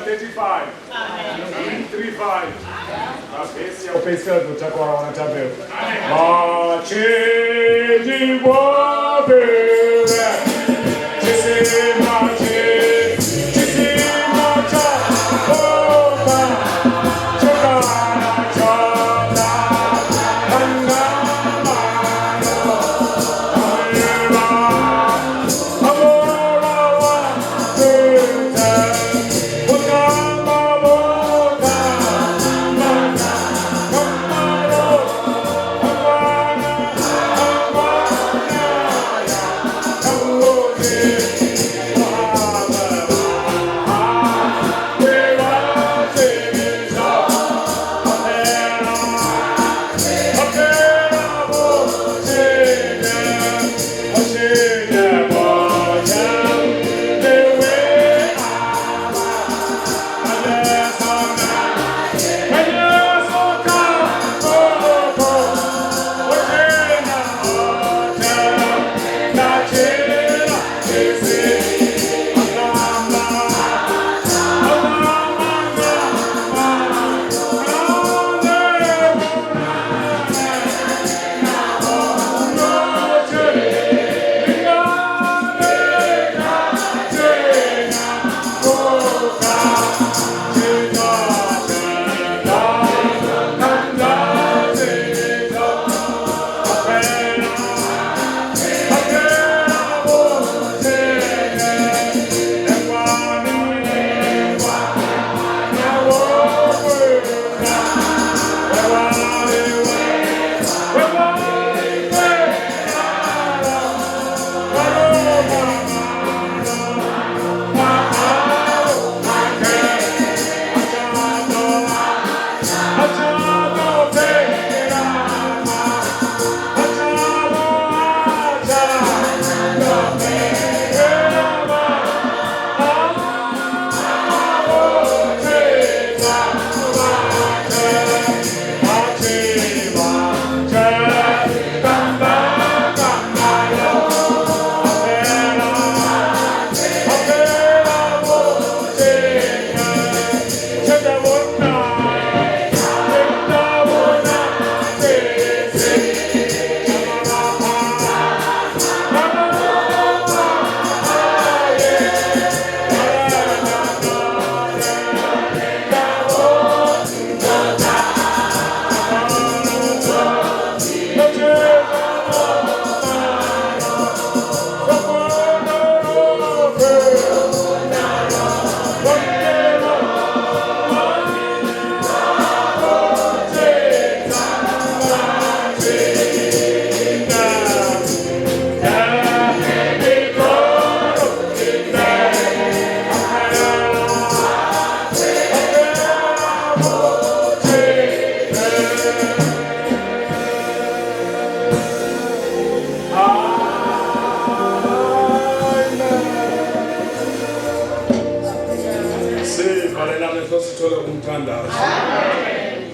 35. Amen. 35. Basi upesa tutakuwa wanatapewa. Macheni wabe.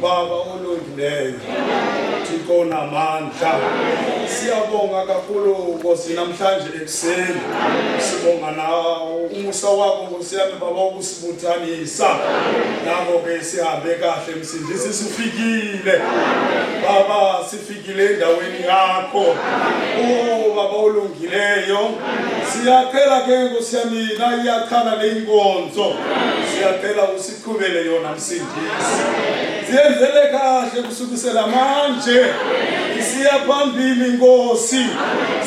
Baba olungileyo Thixo namandla siyabonga kakhulu Nkosi namhlanje ekuseni sibonga nawo umusa wakho Nkosi yami Baba ukusibuthanisa nabo ke sihambe kahle msindisi sifikile Baba sifikile endaweni yakho Baba olungileyo siyacela ke Nkosi yami na iyakhala le inkonzo siyacela usiqhubele yona msindisi ziyenzele kahle kusukisela manje isiya phambili Nkosi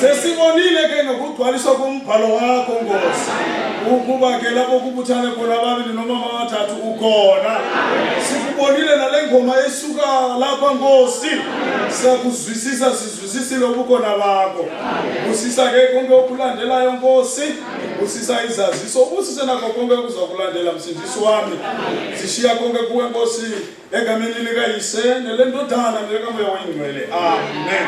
sesibonile ke ngokugcwaliswa kombhalo wakho Nkosi ukuba ke lapho kubuthane khona ababili noma abathathu ukhona sikubonile nale ngoma esuka lapha Nkosi sakuzwisisa sizwisisile ubukhona bakho usisa ke konke okulandelayo Nkosi usisa izaziso ubusise nakho konke kuzokulandela msindisi wami sishiya konke kuwe Nkosi egameni likaYise nelendodana nelikaMoya oyingcwele amen.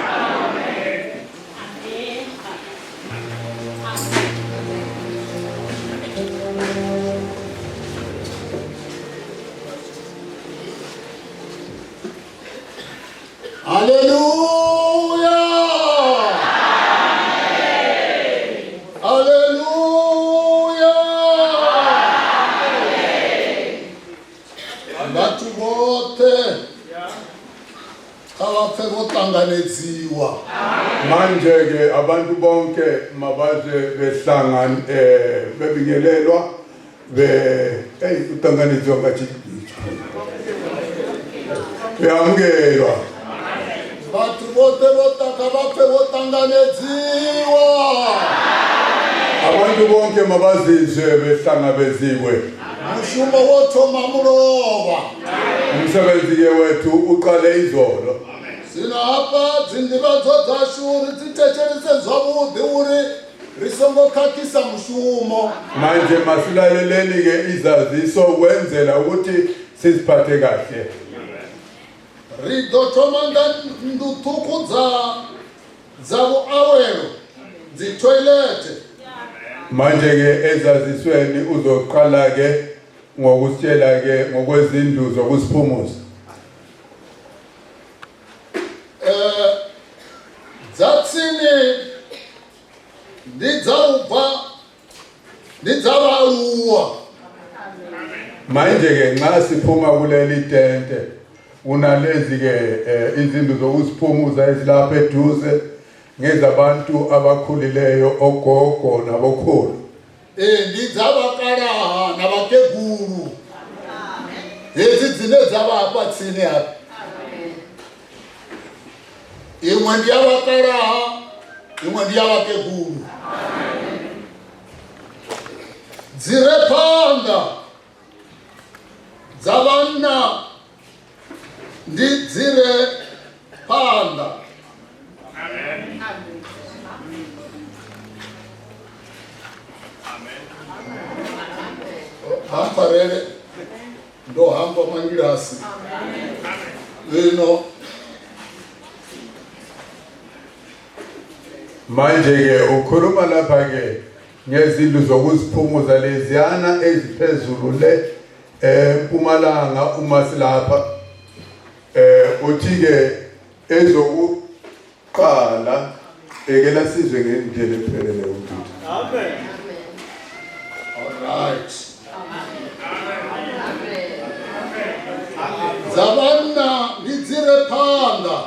Hallelujah! Hallelujah! votanganedziwa. Manje ke abantu bonke mabaze behlangana bebingelelwa utanganizwa ngathi beyamukelwa. Vhathu vote votaka vapfe votanganedziwa. Abantu bonke mabazizwe behlangabeziwe. Mushumo wothoma mulova. Umsebenzi ke wethu uqale izolo. Sina hapa dzindivadzo dzashu ri dzitetshelise zwavhuḓi uri ri songo khakhisa mushumo. Manje masilaleleni ke izaziso ukwenzela ukuthi siziphathe kahle. Ri ḓo thoma nga nnḓu ṱhukhu dza vhuawelo, dzithoilete. Manje ke ezazisweni uzoqala ke ngokusitshela ke ngokwezindlu zokusiphumuza. Dzatsini ndi dza ubva ndi dza vhaaluwa. Manje ke nxa siphuma kuleli tente unalezi ke izindlu zokusiphumuza ezilapha eduze ngezabantu abakhulileyo ogogo nabokhulu. Ndi dza vakalaha navakegulu. Hedzi dzine dza vhafha tsini hapa. Imwe ndi ya vakalaha, imwe ndi ya vakegulu. Dzire phanḓa dza vhanna ndi dzire phanḓa. Hamparele ndo hamba mangilasi. Lino Manje ke ukhuluma lapha ke ngezindlu zokusiphumuza leziyana eziphezulu le Mpumalanga uma silapha uthi ke ezokuqala ekela sizwe ngendlela ephelele ukuthi. Amen. all right. Zabanna ndi dzire phanḓa.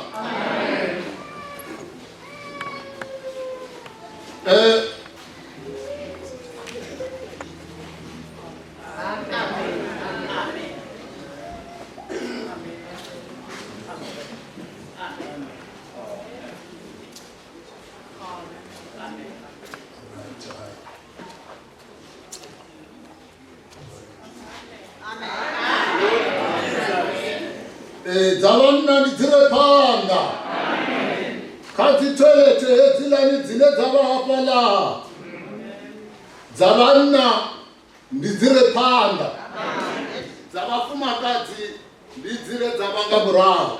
Zabanna ndi dzire phanḓa. Kha dzi toilet hedzilani dzine dza vha hafhaḽa. Zabanna ndi dzire phanḓa. Dza vhafumakadzi ndi dzine dza vha nga murahu.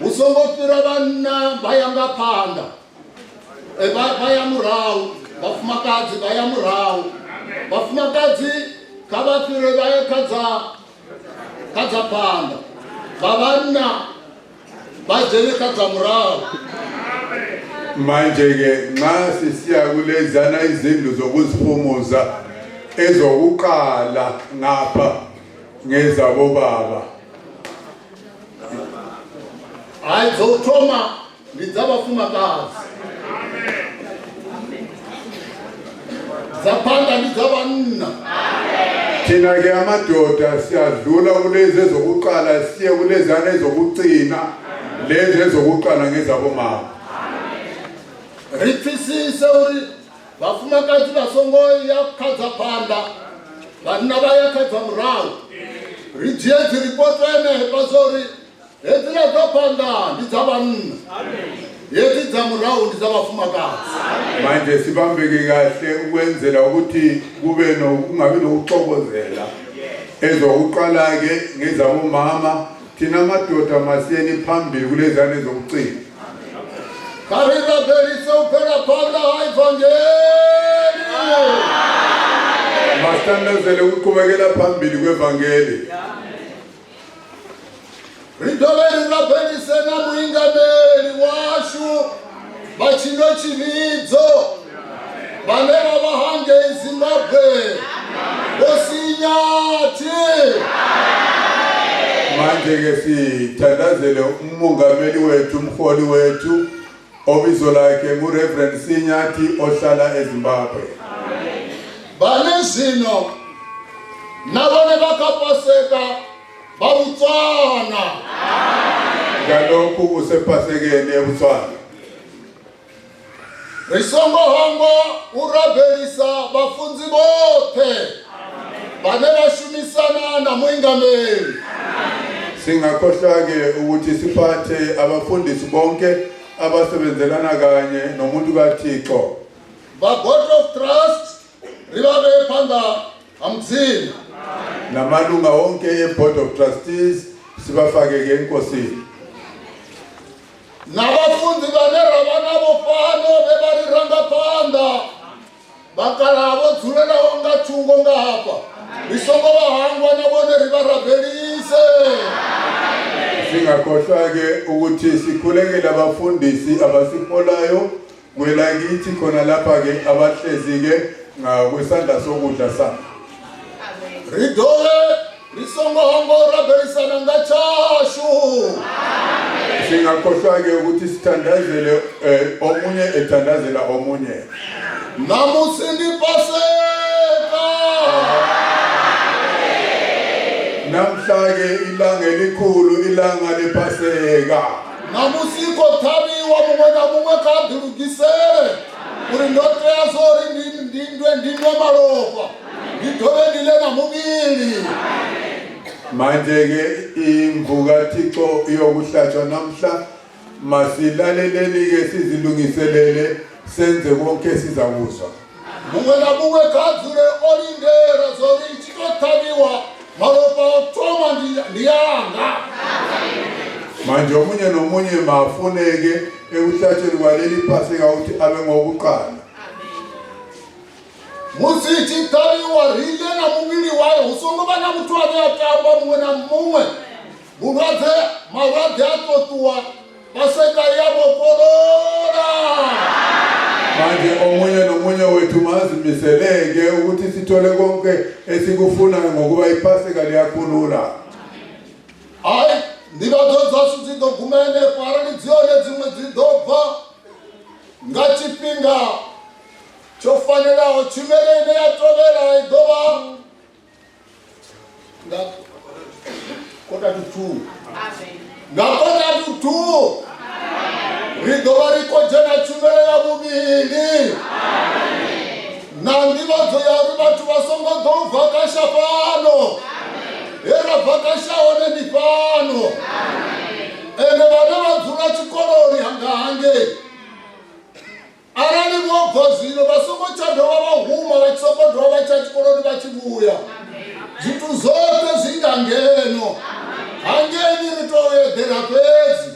Hu songo fhira vhanna vha ya nga phanḓa. Vha ya murahu, vhafumakadzi vha ya murahu. Vhafumakadzi kha vha fhire vha ye kha dza phanḓa. Vhanna vha dzhene kha dza murahu. Manje ke nxa sisiya kulezana izindlu zokuziphumuza ezokuqala ngapha ngezabo baba. Hayi zothoma ndi dza vhafumakadzi. Dza phanḓa ndi dza vhanna. Thina ke amadoda siyadlula kulezi ezokuqala siye kulezana ezokucina lezi ezokuqala ngezabo mama. Ri pfisise uri vhafumakadzi vha songo ya kha dza phanḓa, vhanna vha ya kha dza murahu. Ri dzhie dzi ripoto henefha zori hedzila dza phanḓa ndi dza vhanna, hedzi dza murahu ndi dza vhafumakadzi. Manje sibambeke kahle ukwenzela ukuthi kube kungabi nokuxokozela ezokuqala ke ngezabo mama. Thina amadoda masiyeni phambili kulezana ezokucina. Karira belise uphela phanḓa ha ivangeli. Masithandazele ukuqhubekela phambili kwevangeli. Ri dovhe ri rabelise na muingameli washu vha tshivhidzo vhane vha vha hangei Zimbabwe, Vho Sinyathi. Manje ke sithandazele umongameli wethu umholi wethu obizo lakhe nguReverend Sinyathi ohlala eZimbabwe. Banezino nabone bakapaseka babutswana. Ngalokhu usePhasekeni eButswana. Risongo hongo urabelisa bafunzi bote. Bane bashumisana na muingameli. Singakhohlwa-ke ukuthi siphathe abafundisi bonke abasebenzelana kanye nomuntu kaThixo. Ba board of trust ribabe phanda amthini. Namalunga wonke ye-board of trustees sibafake-ke enkosini. Nabafundi banera banabofano bebariranga phanda. Bakalabo thulela onga thungo ngapha. Bisongo bahangwa nabone ribarabelise. Singakhohlwa-ke ukuthi sikhulekele abafundisi abasiholayo kwelakithi khona lapha-ke abahlezi-ke ngakwesandla sokudla sabo. Ridole risongo hongo rabelisana ngachashu. Singakhohlwa-ke ukuthi sithandazele omunye ethandazela omunye. Namusindi paseka. Namhla-ke ilanga elikhulu ilanga lePhaseka. Namusiko thabiwa mumwe na mumwe kadhulugisele. Uri ndoto yazori ndindwe maropa. Ndidove ndile na mubili. Manje-ke imvu kaThixo iyokuhlatshwa namhla. Masilaleleni-ke sizilungiselele senze konke sizakuzwa. Mumwe na mumwe kadzure orindera zori chikothabiwa maropa otoma ndiyanga. Manje omunye nomunye mafuneke ekuhlatshweni kwaleli Phaseka ukuthi abe ngokuqala. Musichi tabiwa rile na mubili wayo usongo bana mtu atapa mumwe na mumwe. Bunwadze mawadze atotuwa Phaseka yabo korora. Manje omunye nomunye wethu mazimiseleke ukuthi sithole konke esikufunayo ngokuba iPhaseka liyakhulula. Hayi ndivadzoza sudzidzo gumene para lidzione dzimwe dzidobva ngachipinga chofanirawo chimerene yatovera idova ngakota tutu ngakota tutu ridova rikojena chimere ya muvili nandivadzo yari vatu vasongodovhakasha pano era vakashaone ni pano. Ene vana vadzura chikoroni hange. Arani vobvazino vasongo chadova vahuma vachisokodwa vachachikoroni vachibuya. Zvitu zote zingangeno. Hangeni ritovedhera pezi.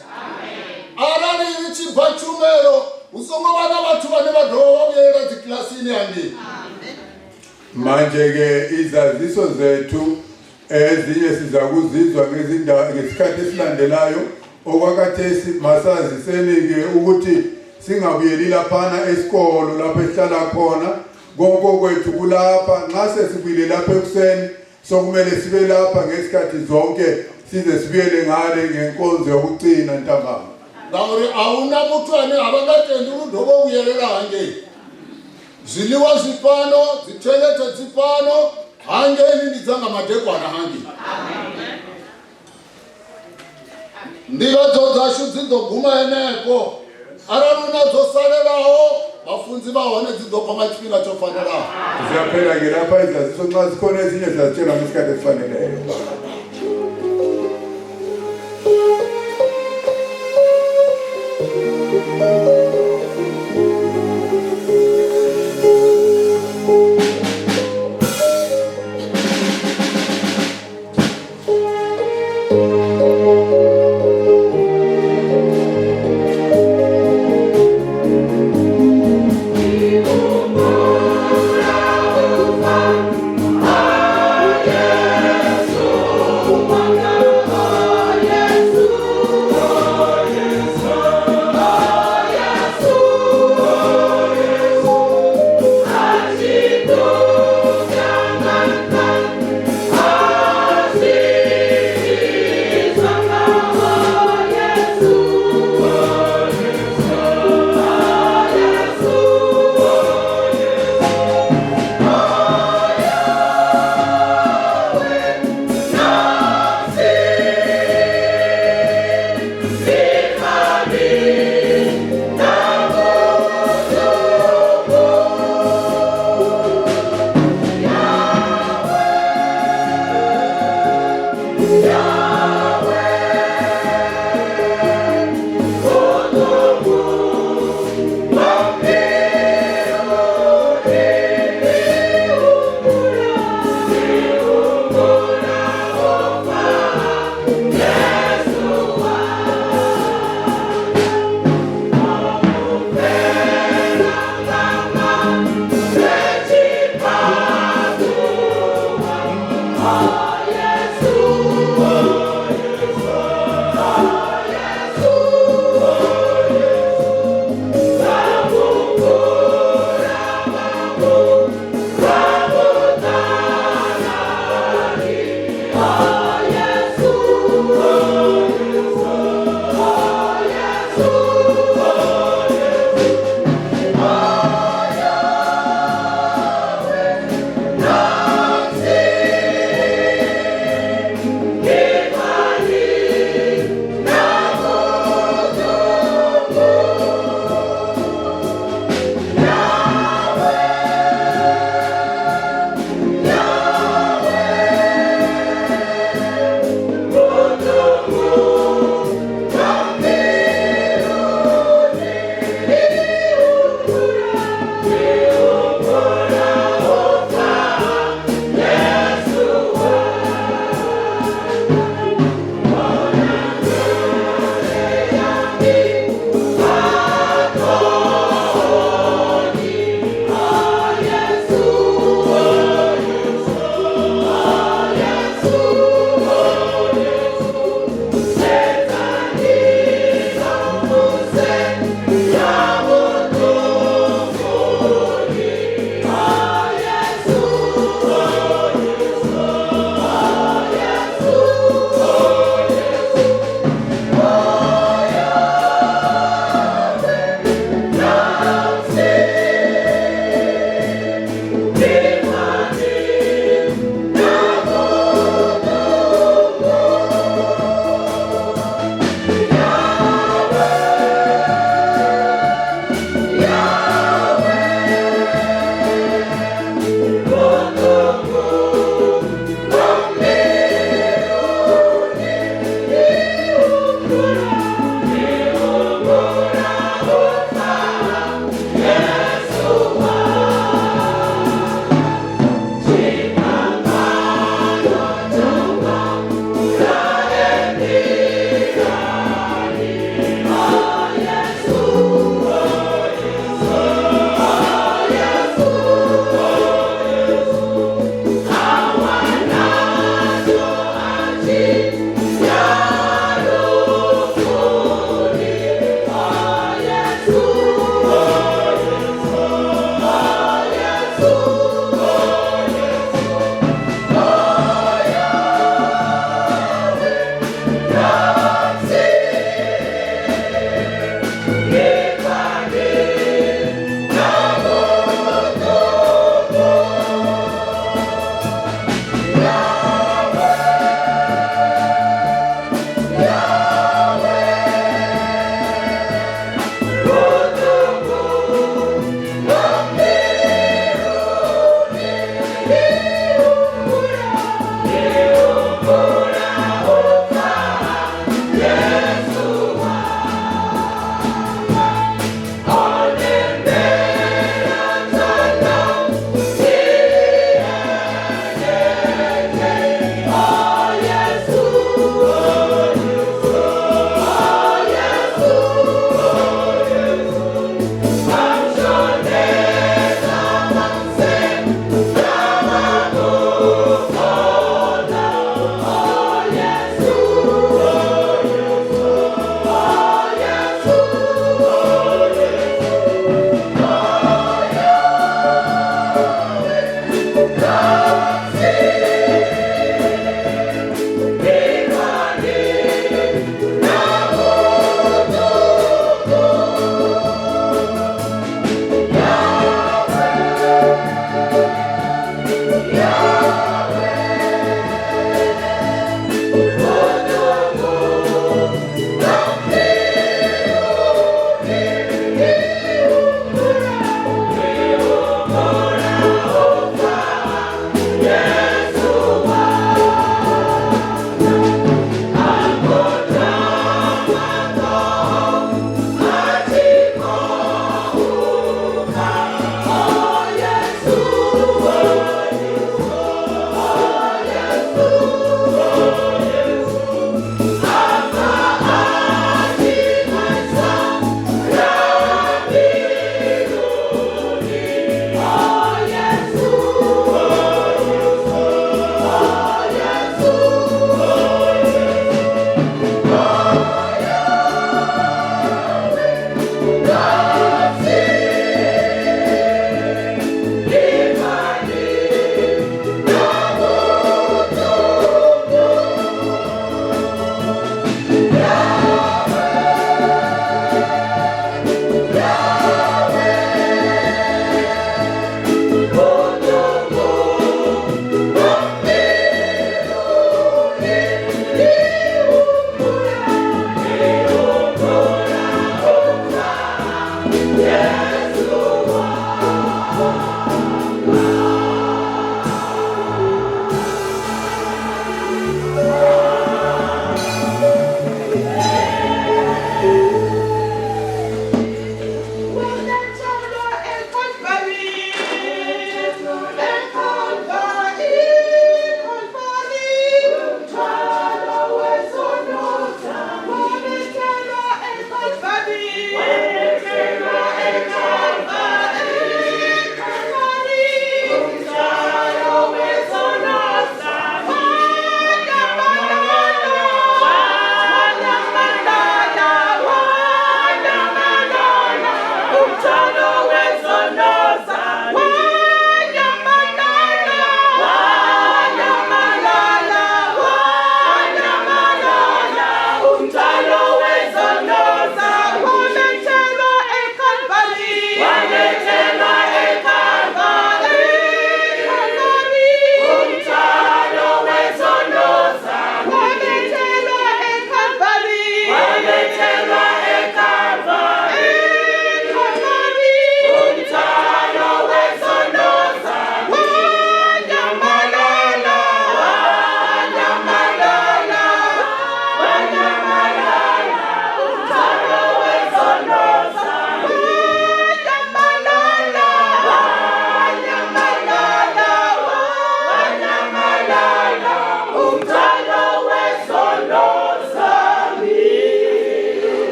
Arani richibva chumero. Usongo vana vatu vane vadova vavuyera dziklasini hange. Manje-ke izaziso zethu ezinye sizakuzizwa ngesikhathi esilandelayo okwakhathesi masaziseni-ke ukuthi singabuyeli laphana esikolo lapho esihlala khona konke kwethu kulapha. Nxa sesibuyile lapha ekuseni sokumele sibe lapha ngesikhathi zonke size sibuyele ngale ngenkonzo yokucina ntambama. Ngauri awuna muthu ane havangatendi rudovo uyelela hange. Zviliwa zvipano, dzitoilete dzipano, hangeni ndidzanga madhekwana hange. Ndiro dzashu dzidzoguma enepo. Araruna dzosalelawo, vafunzi vahone dzidzopa machipinga chofanirawo. Ziyaphela-ke lapha izaziso nxa zikhona ezinye zazitshelwa ngesikhathi esifaneleyo. Oh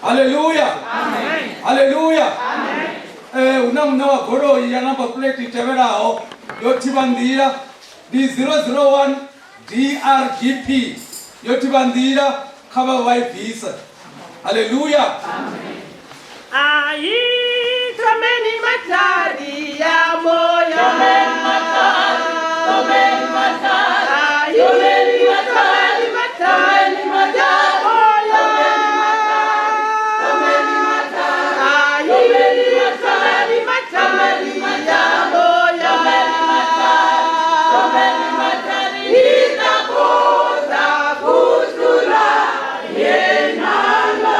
Haleluya. Amen. Haleluya. Amen. Una wa goro ya number plate iteverao yotibandira D001 DRGP yotibandira kaba wa visa. Haleluya. Amen. Ai tomeni matari ya moyo, tomeni matari, tomeni matari, ai tomeni matari, matari matari moyo, tomeni matari, ai tomeni matari, matari ya moyo, tomeni matari, itakoza kutula yenala.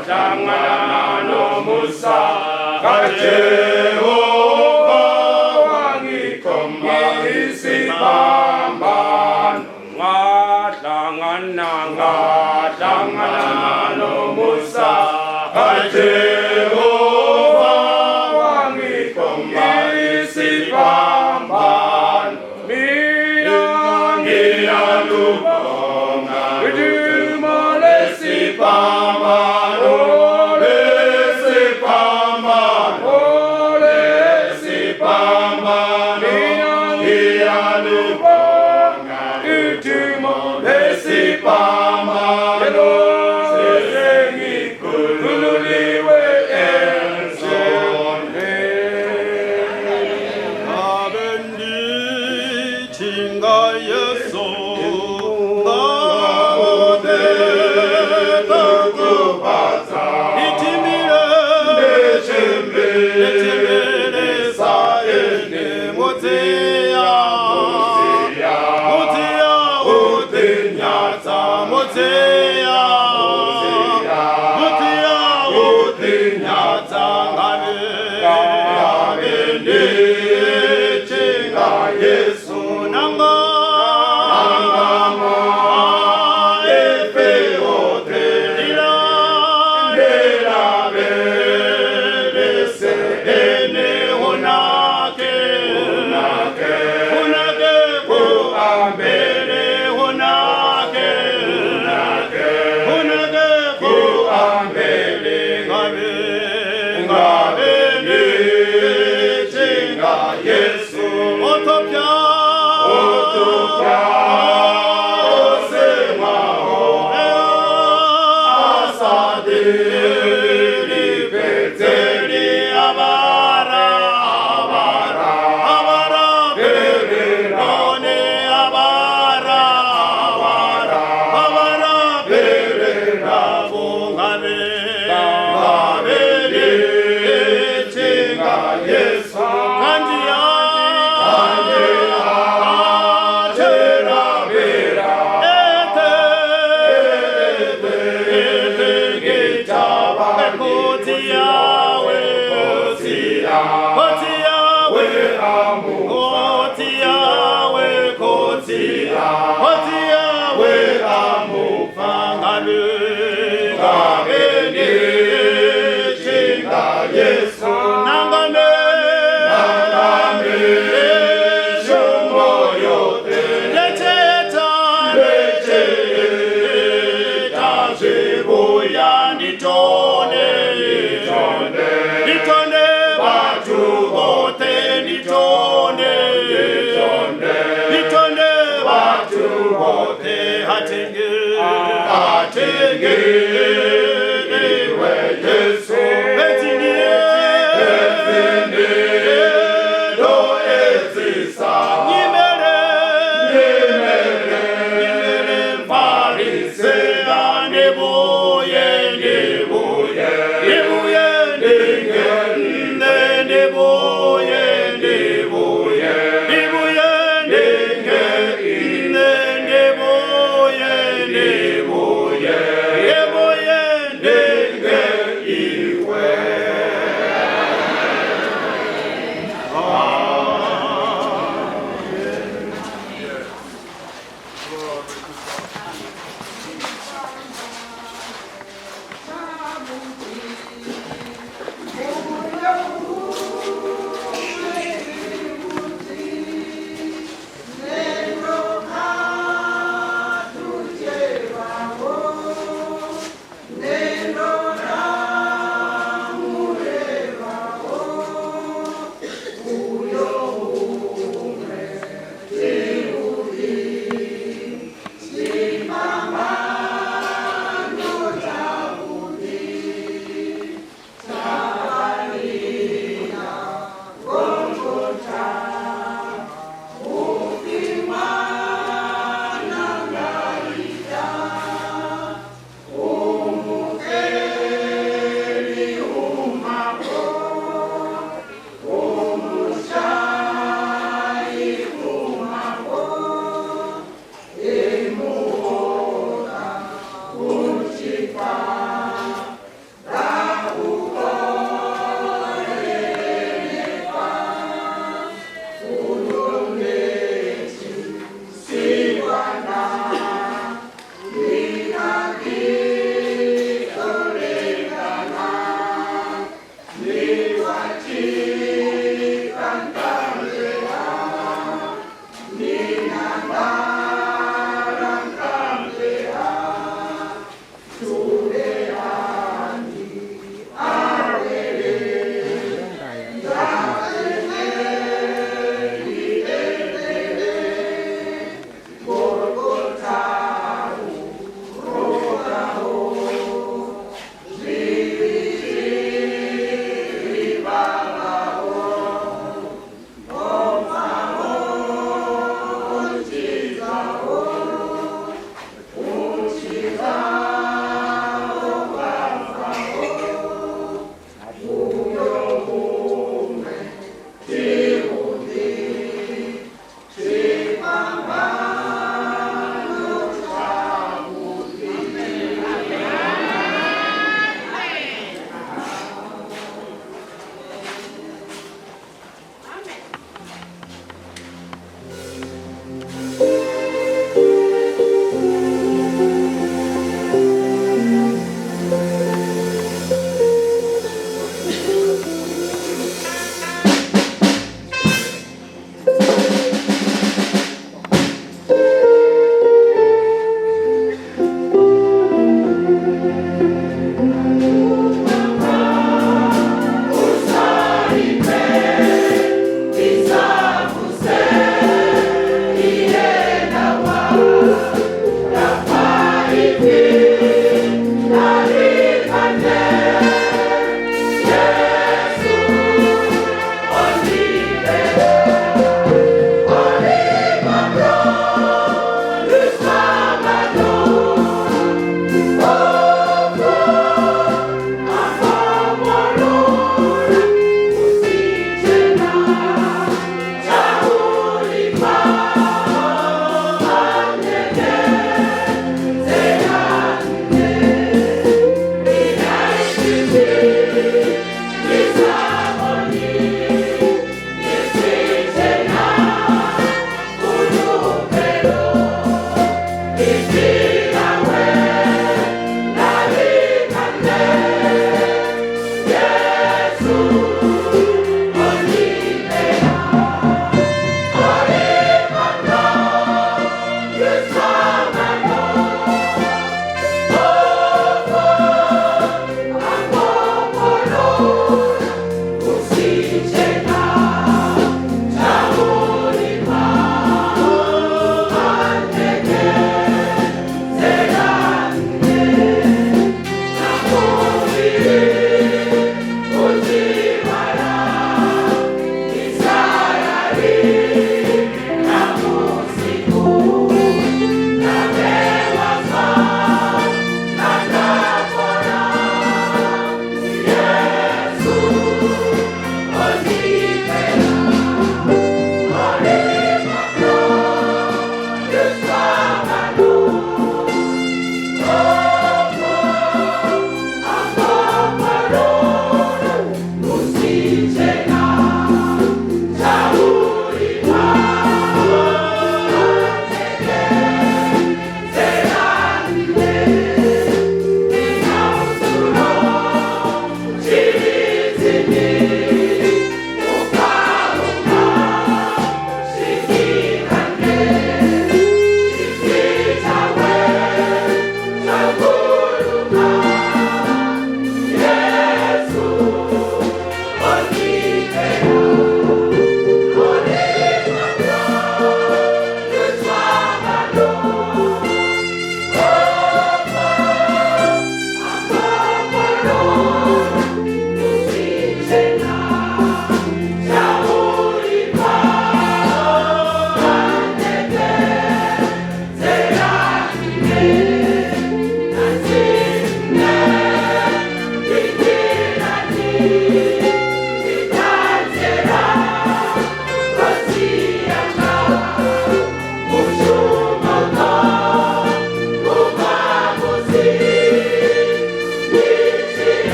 Ngashangana no Jehova wangikhomba isibambano ngahlangana nomusa kaJehova wangikhomba isibambano mina ngiyalubonga idimo lesibambano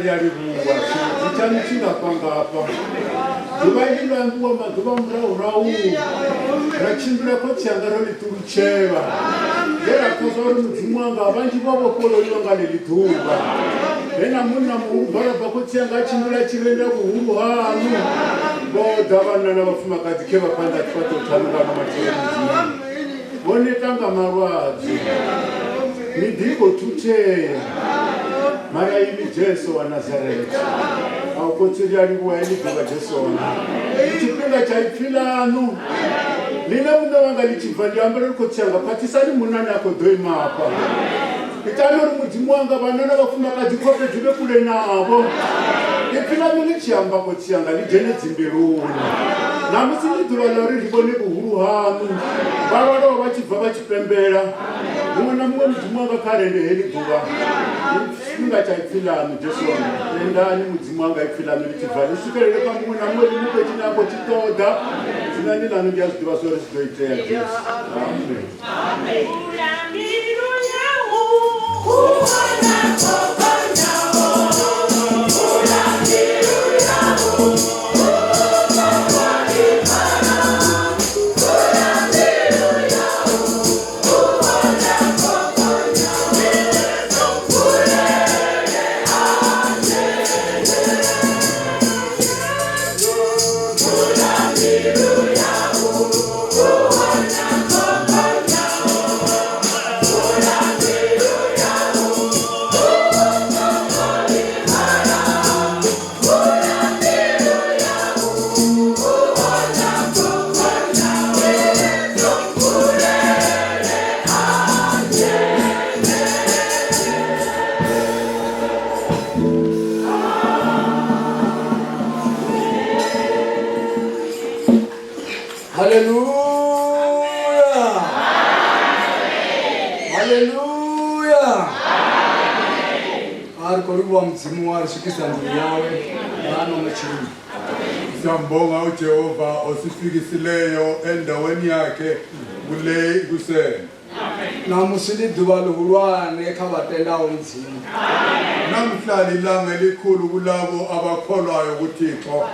yari buwa chani chinga pangapa dubaila nguwa maduba mrau rachimbira ko changaro liturucheva era kozoro mdzimwanga abanji babo kolo yonga lituba ena munna mubara bako changa chimbira chirenda kuhuru hanu boda vana na vafumakadzi ke vapanda chipato tanuka mamatezi bonekanga marwadzi midhiko tuteya mara imi Jesu wa Nazareti aukotsiri ari kuwailidzwa Jesu wana chipinga chaipfilanu lina munda vanga lichibva ndiambira rikotsanga patisani munani akodhoimapa itanori mudzimu wanga vanana vafumakadzi kope dzive kule navo ipfilanu lichiamba kotsanga lijene dzimberuni namusi lidhuva lari rivone kuhuru hanu vavarova vachibva vachipembera mumwe namumwe mudzimu wanga karende heri dhuva chipinga chaipfilanu Jesu wana endani mudzimu wanga ipfilanu lichibva lisikerere pamumwe namumwe limupe chinako chitoda zinani lanu ndiazvidiva sore zidoiteya Jesu amen. Siyambonga uJehova osifikisileyo endaweni yakhe kule kuseni. Namusili dhuva luhulwane khabatenda umzimu. Namhlanje ilanga elikhulu kulabo abakholwayo kuThixo.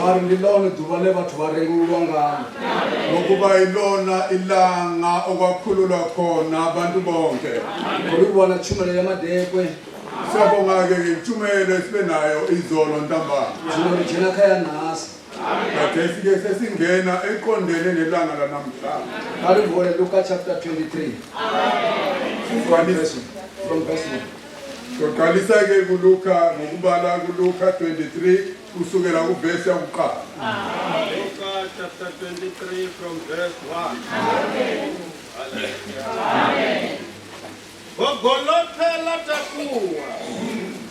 Mari ndilona dhuva lebathu barengulwa ngalo. Ngokuba ilona ilanga okwakhululwa khona abantu bonke. Ngokubona tshumelo yamadekwe. Siyabonga ke intshumayelo esibenayo izolo ntambama. Zinojena khaya nasi. Kade sike sesingena eqondene nelanga lanamhlanje. Alivule Luka chapter 23. From verse 1. Soqalisa ke kuLuka ngokubala kuLuka 23 kusukela kuverse yokuqala. Luka chapter 23 from verse 1. Amen. Amen. Gogolophela takuwa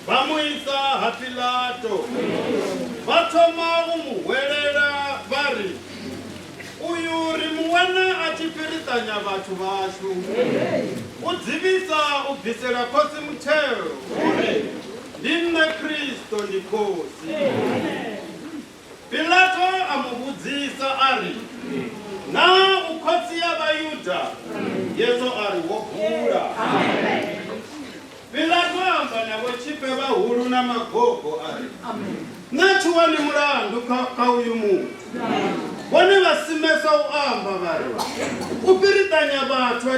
bamuisa hapilato bathoma umuhwelela bari uyu rimuwana achipiritanya vathu vashu udzivisa ubvisela khosi muthelo ndine Kristo ndi khosi. Pilato amubudzisa ari na ukhosi ya Vayuda Yesu ari wophula. Pilato amba navo chipe vahulu na magogo ari nachuwa ni mulandu ka uyu munhu vone vasimesa uamba vari upiritanya vathu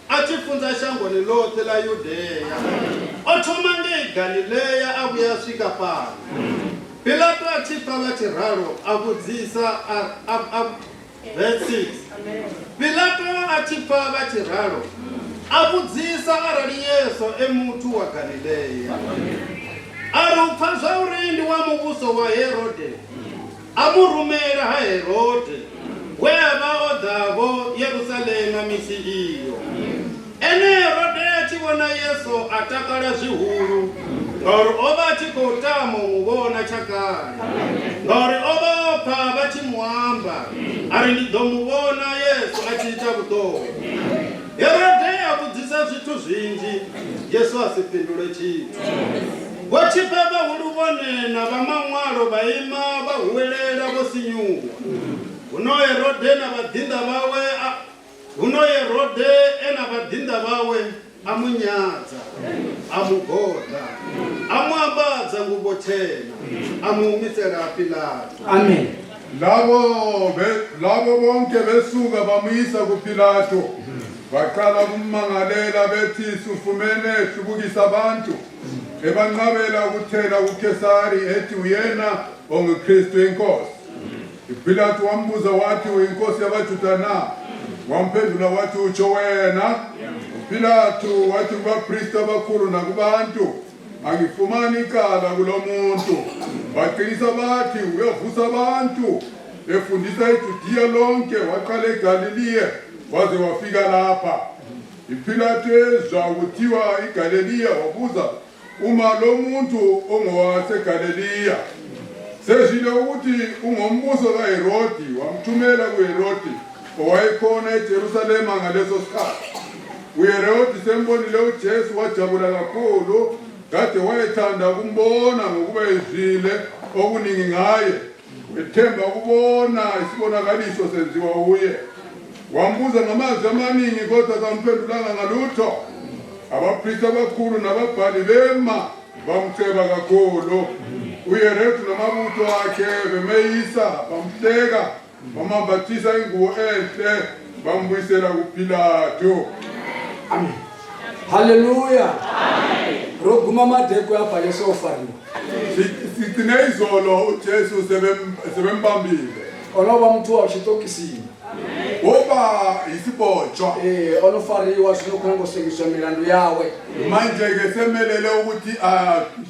achifunza shangoni lothe la Yudeya othoma ngeGalileya avuya asvika pano. Pilato achipfa vachiraro avudzisa verse 6. Pilato achipfa vachiraro avudzisa arali Yesu emutu wa Galileya. Arupfa zvaurindi wa muvuso wa Herode amurumela ha Herode weva odhavo Yerusalema misi iyo. Ene Herode achivona Yesu atakala zvihulu ngori ova achikotama muvona chakare ngori ova opa vachimuamba ari ndidomuvona Yesu achiita vutomi. Herode akudzisa zvithu zvinji Yesu asipindule chithu. Vochipa vahulu vonena vamamwalo vaima vahuwelela vosinyuwa. Uno Herode ena vadinda vawe amunyaza, amugodla, amwabaza ngubothela, amumisela Pilato. Amen. Labo bonke besuka bamuyisa kuPilato. Baqala kummangalela bethi sufumene hlubukisa abantu. Ebanqabela ukuthela kuKesari ethi uyena onguKristu inkosi. uPilato wambuza wathi uyinkosi yabaJuda na? Wamphendula wathi utsho wena. uPilato wathi kubapristi abakhulu nakubantu, angifumani ikala kulomuntu. Baqinisa bathi uyavusa abantu. Efundisa iJudiya lonke waqala eGalileya waze wafika lapha. uPilato ezwa kuthiwa iGalileya wabuza uma lo muntu ongowaseGalileya. Sezile ukuthi ungombuso kaHerodi, wamthumela kuHerodi owayekhona eJerusalema ngaleso sikhathi. uHerodi sembonile uJesu wajabula kakhulu, kade wayethanda ukumbona ngokuba ezwile okuningi ngaye, ethemba ukubona isibonakaliso senziwa uye. Wambuza ngamazwi amaningi kodwa kamphendulanga ngalutho. Abapristi abakhulu nababhali bema bamceba kakhulu. uHerodi namabutho akhe bemeyisa, bamhleka, bamambathisa ingubo enhle, bambuyisela kuPilato. Amen. Hallelujah. Amen. Roguma madeko yabhale sofariwa. Sithine izolo uJesu sebembambile. Onoba mtu washitokisini. Oba isibotshwa. Onofariwa sinokhona sengiswa milandu yawe. Manje ke semelele ukuthi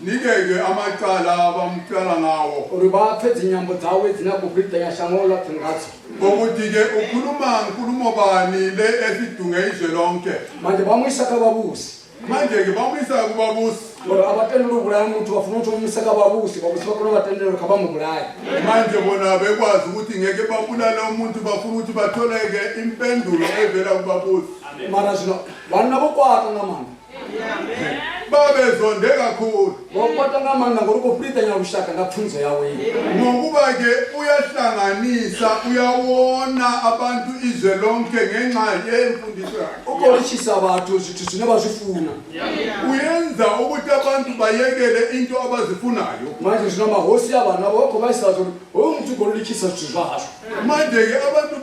nikeke amacala abamcala ngawo. Uri baphethe inyambo zawe zinakubhida yashangola thingathi. Ukuthi ke ukhuluma nkulumo bani le esidunge izwe lonke. Manje bamuyisa kababusi. Manje ke bamuyisa kubabusi. Abatendela ukubulaya umuntu bafuna ukuthi umisa kababusi, babusi bakhona batendela kabamubulaya. Manje bona bekwazi ukuthi ngeke babulale umuntu, bafuna ukuthi batholeke impendulo evela kubabusi. Mara zino bana bokwata ngamanga. Babezonde kakhulu. Bokwata ngamanga ngorukopita nyabushaka ngapfunzo yawe. Ngokuba ke uyahlanganisa, uyawona abantu izwe lonke ngenxa yemfundiso yakhe. Ukolishisa abantu zithi sine bazifuna. Uyenza ukuthi abantu bayekele into abazifunayo. Manje zinoma hosi yabana bokho bayisazo umuntu ukolishisa sizasho. Manje ke abantu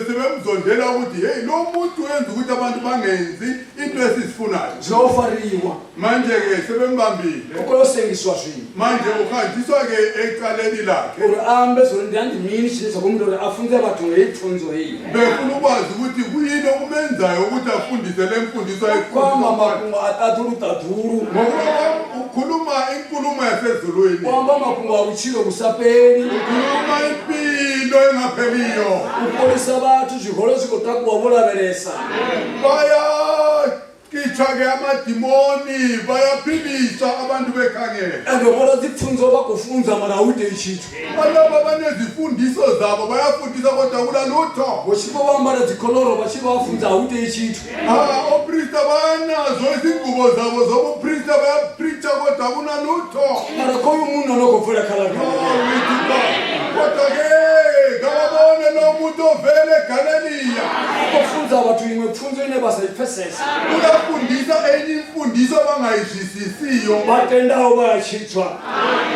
sebemzondela ukuthi hey lo muntu wenza ukuthi abantu bangenzi into esizifunayo. Zofariwa. Manje ke sebembambile. Ukolosengiswa zini. Manje uhanjiswa ke ecaleni lakhe. Uri ambe zondiyandi mini shinisa komuntu afunze abantu ngeifunzo hii. Befuna ukwazi ukuthi kuyini okumenzayo ukuthi afundise le mfundiso kwama makungu ataturu taturu. Ukhuluma inkulumo yasezulwini. Kwamba makungu awuchilo kusapeni. Ukhuluma impilo engapheliyo. Upolisa abantu ziholo zikotakuwa bolaberesa. Kichake amadimoni bayaphilisa abantu bekhangela. Andobona zifunzo bakufunza mara ude ichitu. Balaba banezifundiso zabo bayafundisa kodwa kula lutho. Boshibo bambara zikoloro bashibo bafunza ude ichitu. Oprista banazo izingubo zabo zobuprista bayapreacha kodwa kuna lutho. Mara koyo umuntu anokuvula khala. Kodwa ke ngabone lo muntu ovele eGalileya. Kufunza abantu imwe kufunza ine basayipesesa. Uyafundisa enye imfundiso abangayizwisisiyo. Batendawo bayachithwa.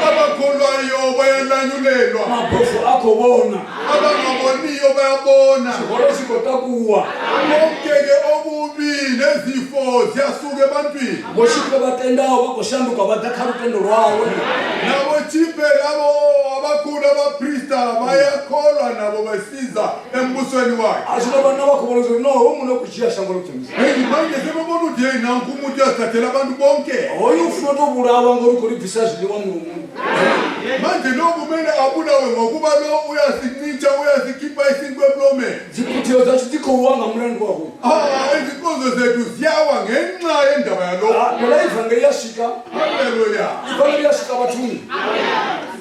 Abakholwayo bayalanyulelwa. Amaphofu akho bona. Abangaboniyo bayabona. Ziholo zikotakuwa. Konke ke obubi nezifo ziyasuka ebantwini. Boshibe batendawo bakoshanduka badakhala utendo lwawo. Nabo chipe labo abakhulu abaprista bayakholwa nabo basiza embusweni wakhe. Azilobana bakubona no umuntu okujiya shangolo themisa. Hey manje sebebona ukuthi hey nanku umuntu uyathathela abantu bonke. Oyu ufuna ukubulawa ngorukho visage liwa umuntu. Manje lo kumele abulawe ngokuba lo uyasicintsha uyazikhipha isinkwe emlomeni. Zikuthiyo zathi zikhowa mlando wakho. Izinkonzo zethu ziyawa ngenxa yendaba yalokho. Phela ivangeli yashika. Haleluya. Ivangeli yashika bathuni.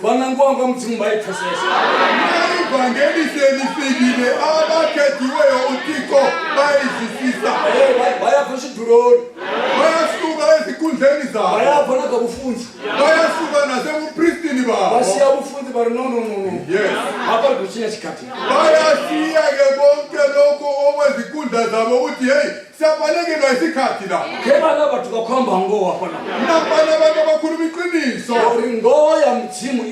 Bana ngwanga mthimu bayiphisesa. Ivangeli selifikile abakhethiweyo uThixo bayizwisisa. Bayafasha iduroni. Bayasuka ezikhundleni zabo. Bayafana kabufunzi. Bayasuka nasebupristini babo. Basiya bufunzi bari no. Yes. Apha kuchinya chikhathi. Bayasiya ke konke lokho okwezikhundla zabo ukuthi hey siyabalekelwa isikhathi la. Kebala bathu bakhomba ngowa khona. Nabana abantu abakhuluma iqiniso. Uri ngowa ya mtsimu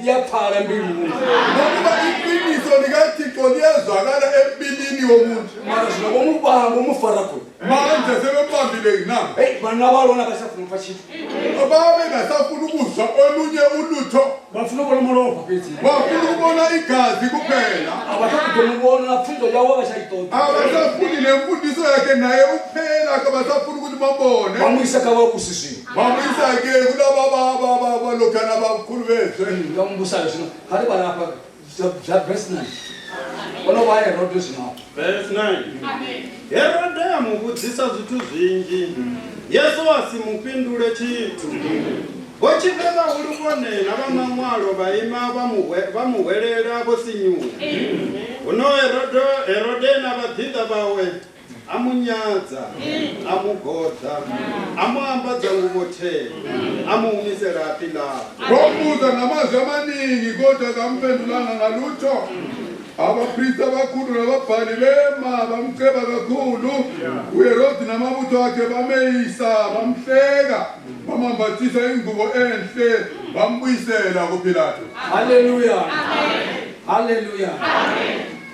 iyaphala empilweni. Ngoba iqiniso likaThixo liyazwakala empilini yomuntu. Mara sinobomubamba umufara khona. Manje sebembambile na. Hey, bana balona basafuna ufashiti. Ababe ngasafuna ukuzwa olunye ulutho. Bafuna ukubona umolovo phezu. Bafuna ukubona igazi kuphela. Abathathu ukubona fundo yawo abashayitona. Abasafuni nemfundiso yakhe naye uphela akabasafuna ukuthi babone. Bamuyisa kababusisi. Bamuyisa ke kulaba balokana abakhulu bethu. Ngiyambusayo sino. Khali balapha verse 9. Onoba Herode sino. Verse 9. Herode amubudzisa zwithu zwinji. Yesu asimupindule chithu. Vochipeva uri kuonena vamamwalo vaima vamuhwelela vosinyuka. Uno Herode navadzidza vawe amunyadza, amugodha, amuambadza nguvo chena, amuumisira Pilato. Wamubuza ngamazwi amaningi kodwa kamphendulanga ngalutho. Abapristi abakhulu nababhali bema bamceba kakhulu. uHerodi namabutho akhe bameyisa bamhleka bamambathisa ingubo enhle bambuyisela kuPilato. Hallelujah. Hallelujah.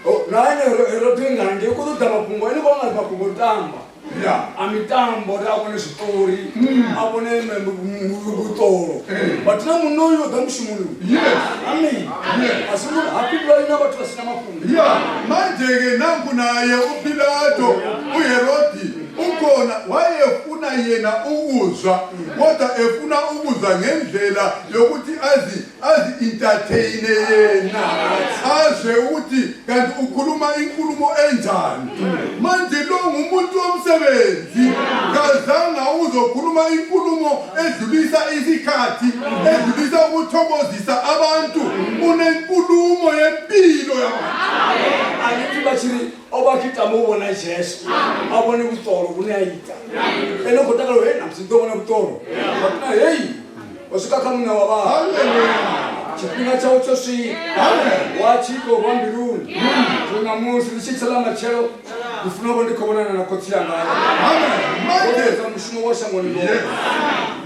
Oh, nane Herode nganje ukudama phungwa ni konga maphungo tamba. Yeah. Amitambo abone zitori, abone mbutoro. But na munoyo damshimulu. Yes. Amen. Yes. Asimu happy blood na watu wasina maphungo. Yeah. Manje ke nangu naye uPilato uHerodi ukhona wayefuna yena ukuzwa kodwa efuna ukuzwa ngendlela yokuthi azi entertain yena azwe ukuthi kanti ukhuluma inkulumo enjani. Manje lo ngumuntu womsebenzi kazanga uzokhuluma inkulumo edlulisa isikhathi edlulisa ukuthokozisa abantu unenkulumo yempilo yabantu. Alithi bachiri obakita mubona Yesu abone kutoro kunayita eloko takalo he namsindobona kutoro batna hey osikakamuna waba Hallelujah. chipinga chao chosi wachiko kwambiluni tunamusi lisitsala machelo ufuna bonde kubonana na kotsi yanga Amen. Manje za mshumo washa ngoni lo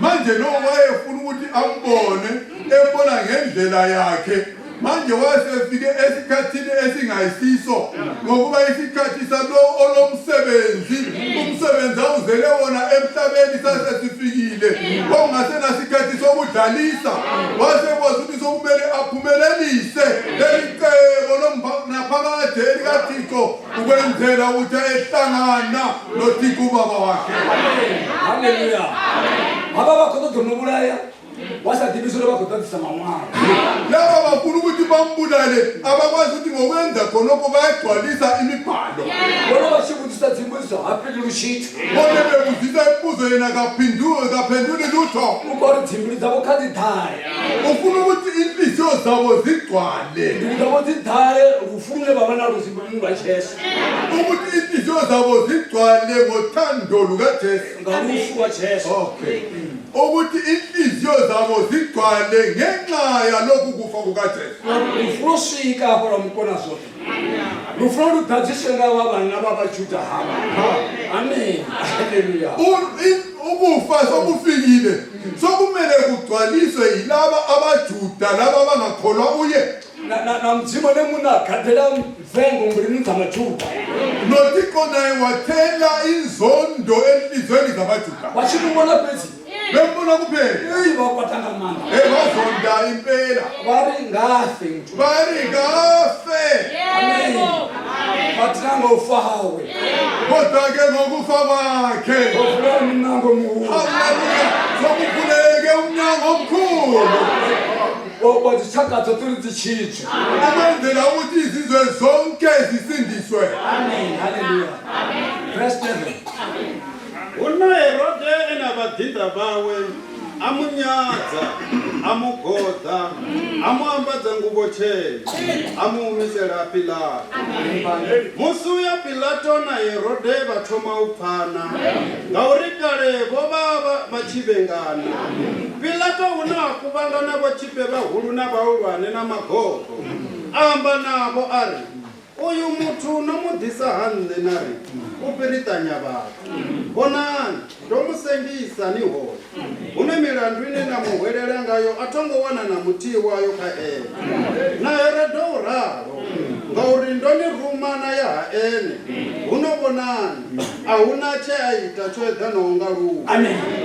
manje no wayefuna ukuthi ambone ebona ngendlela yakhe. Manje wasefike esikhathini esingayisiso ngokuba isikhathi salo olomsebenzi umsebenzi awuzele wona emhlabeni sasesifikile kwangase nasikhathi sokudlalisa wasekwazi ukuthi sokumele aphumelelise lelicebo naphakade likaThixo ukwenzela ukuthi ehlangana noThixo ubaba wakhe. Hallelujah. Baba bakhona donobulaya wasadibisolo bakhotathisa mamwa laba bafuna ukuthi bambulale abakwazi ukuthi ngokwenza khonokho bayagcwalisa imibhalo. bona bashibutisa dzimbuzo haphili lushithu Bona bebuzisa imibuzo yena kaphenduli lutho. ukori dzimbuli dzabo khadzidhaya Ufuna ukuthi inhliziyo zabo zigcwale. dzabo dzidhaya rufune baba nalo zimbulini lwa Yesu Ukuthi inhliziyo zabo zigcwale ngothando lukaJesu. ngarufu wa Yesu Okay. Ukuthi inhliziyo zabo zigcwale ngenxa yalokhu kufa kukaJesu. rufuro swika hapo la mkona zote rufuro ludadziswe ngabana babajuda haba amen. Hallelujah. Ukufa sokufikile sokumele kugcwaliswe yilaba abaJuda laba abangakholwa uye. na mdzimo nemuna khaphela mvengo ngulini dzamajuda noThixo naye wathela inzondo enhlizweni zabaJuda. wachimubona pezi Bembona kuphela. eyi bakwatanga manga Bazonda impela. bari ngafe mtu Bari gafe. amen batinanga ufahawe Kodwa ke ngokufa kwakhe. ofuna minango muhulu Haleluya. Sokukhuleke umnyango omkhulu. bazithakazo tuli zichitshwe Ukwenzela ukuthi izizwe zonke zisindiswe. amen. Hallelujah. Verse 7. Uno Herode enavadzidza vawe amunyadza, amugodha, amuambadza nguvo chena, amuumisira Pilato. Musi uya Pilato na Herode vathoma upfana ngauri kale vova vachivengana. Pilato una kuvangana vachipe vahulu na vahulwane na magogo amba navo ari uyu muthu no mudisa hanne na ri u piritanya vhathu bonani ndo musengisa ni hone hune milandu ine na muhwelela ngayo a thongo wana na muthihi wayo kha ene naye ri ḓo ralo ngauri ndo ni rumana ya ha ene huno bonani a huna tshe a ita tsho eḓanaho nga lufu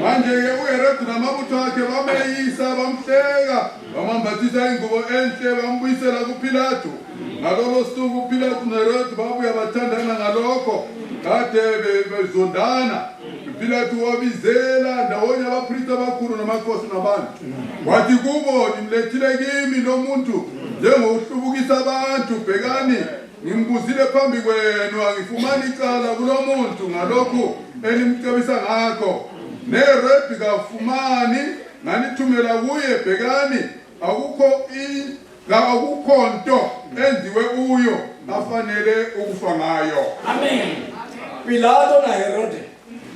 manje-ke uHerodi namabutho akhe bameyisa bamhleka bamambathisa ingubo enhle bambuyisela kuPilato ngalolo suku uPilato noHerodi babuya bathandana ngalokho kade bezondana uPilato wabizela ndawonye abapristi abakhulu namakhosi nabantu wathi kubo nimlethile kimi lo muntu njengokuhlubukisa abantu bhekani ngimbuzile phambi kwenu angifumani icala kulo muntu ngalokhu elimcebisa ngakho neRebhi kafumani nganithumela kuye bhekani akukho nto enziwe uyo afanele ukufa ngayo. Amen. Pilato na Herode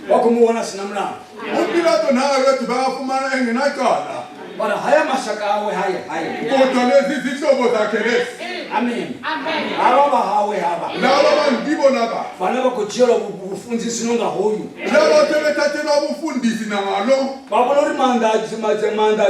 wakumuona sinamlango. uPilato naHerodi bafumana engenacala Bana haya mashaka awe haya. kodwa lezi zihlobo zakhe lezi Amen. Aba bahawe haba. laba bangibo laba Bana bakujela ubufundzisi nonga hoyu. laba sebethathelwa ubufundisi nangalo Babona uri manda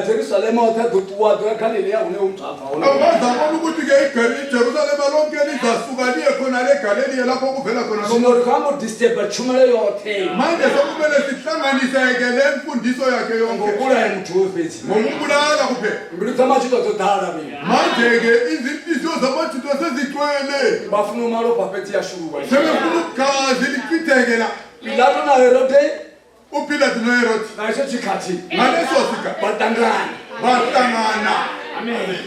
Jerusalem uthadutuwa doyakhalelela une umthatha wona. abazabona ukuthi-ke iJerusalema lonke lizasuka liye khona leGaliliya lapho kuvela khona lo Sinori kama disturb chumele yote. manje sokumele sihlanganise-ke le mfundiso yakhe yonke Ngokula ya mtu wefethi. ngokumbulala kuphela Ngilithama chito todala mina. manje-ke izinhliziyo zabathitho sezigcwele Bafuna umalo baphethi yashuka. sebefuna ukugazi lichitheke la Pilato na Herode uPilato noHerodi nacho chikhathi. ngaleso sikhathi Batangana. bahlangana Amen.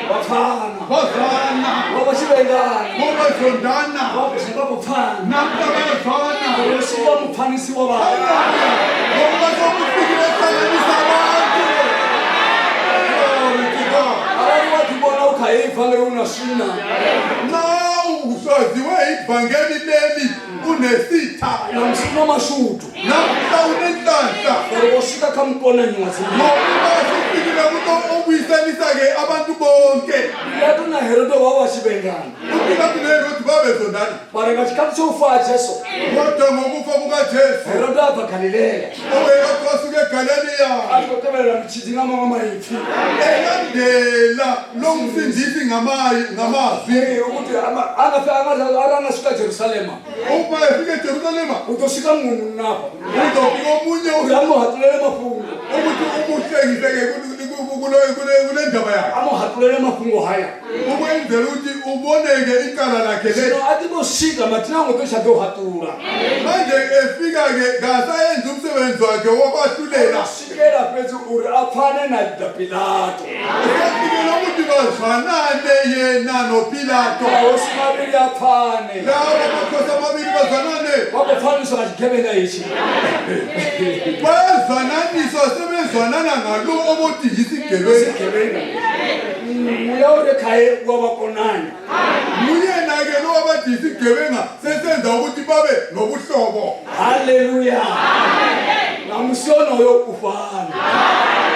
Bafana. bazana Wabashibengana. bobazondana Wabashaka bafana. nampa bayafana Wabashika mfanisi wabana. ngoba sokufikile ehlanganisa abantu. Glory to God. Abantu wathi bona ukhayiva ngeke unasina. Nxa usaziwe ivangeli leli unesitha Namsina mashudu. namhla unenhlanhla Wabashika kamkona nywazi. ngokuba sifikile kuto okuyiselisa-ke abantu bonke Pilato na Herode wabashibengana. uPilato noHerodi babezondana Bara katikati chofa Jesu. kodwa ngokufa kukaJesu Herode apha Galileya. uHerodi wasuka eGaliliya Akotebela mchidi ngama mama yithi. elandela lo msindisi ngamazwi Ukuthi angasuka Jerusalem. uma efike eJerusalema Utoshika munhu napa. uzofika omunye Uyamuhatulele mafungo. ukuthi umuhlekise-ke kule ndaba yakhe Amuhatulele mafungo haya. ukwenzela ukuthi uboneke icala lakhe le Sino ati boshika mathina ngotosha hatula. manje efika-ke ngasayenza umsebenzi wakhe wokwahlulela Shikela phezu uri afane na Pilato. esefikela ukuthi bazwanane yena noPilato Osimabili afane. laba makhosi amabili bazwanane Wakufaniswa kajigebela yichi. bayazwananiswa sebezwanana ngalo obothi yisigebenga Gebenga. Uyaure khaye kwabakonani. muyena-ke lo abathi yisigebenga sesenza ukuthi babe nobuhlobo Hallelujah. Namsona yokufana.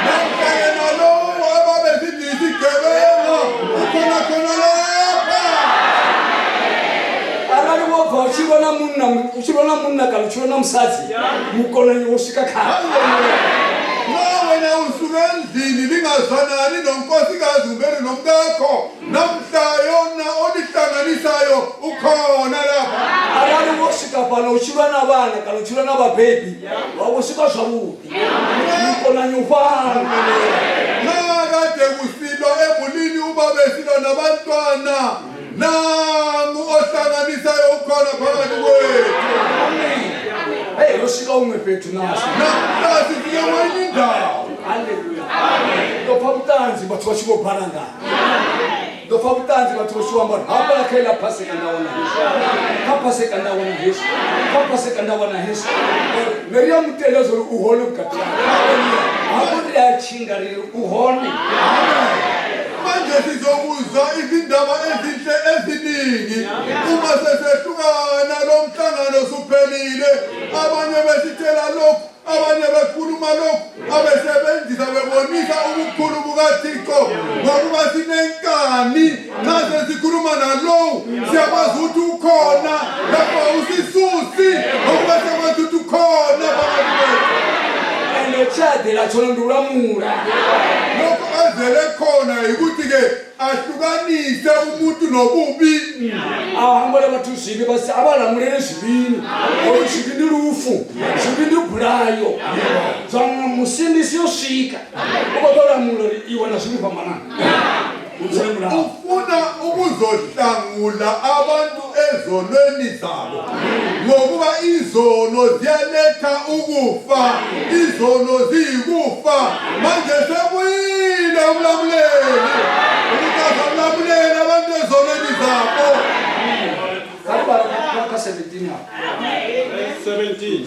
namhlake nalowo ababesithi yisigebenga ukhona khona lapha Arali wobva uchivona munna kana uchivona musadzi mukona wosvika kare. ma wena usuke endlini lingazwanani nonkosikazi umbeni nomkakho namhla yona olihlanganisayo ukhona lapha Arali wosvika pano uchiva navana kana uchiva navabhebhi wawosvika zvavudi mukona nyufana. nakade kusilwa emulini uba besilwa nabantwana nangu ohlanganisayo ukhona phakathi kwethu Hey, yosvika umwe pethu naso. namhla sifike kwenye indawo Hallelujah. Ndopa butanzi bathu vachingobhara ngani. Ndopa butanzi bathu vachiwamba hapa lakhaila paseka ndawana Yesu. Kapaseka ndawana Yesu. Kapaseka ndawana Yesu. Neriya mutelezo uhone mukati wako. Hakuti yachingarire uhone. manje sizokuzwa izindaba ezinhle eziningi uma sesehlukana lo mhlangano suphelile abanye besithela lokhu abanye bekhuluma lokhu abesebenzisa bebonisa ubukhulu bukaThixo ngokuba sinenkani nxa sesikhuluma nalowu sakwazi ukuthi ukhona lapho usisusi ngokuba sakwazi ukuthi ukhona Chade la chona ndulamula. Lokho azele khona ukuthi-ke ahlukanise umuntu nobubi. Ahambole bathu zibi basi abalamulele zibini. Zibini lufu, zibini ubulayo. Zanga musindisi yoshika. Ukotolamula iwe nasibipa manana. Ufuna ukuzohlangula abantu ezonweni zabo ngokuba izono ziyaletha ukufa, izono ziyikufa. Manje sekuyile umlamuleli ukuthi azamlamulela abantu ezonweni zabo. 17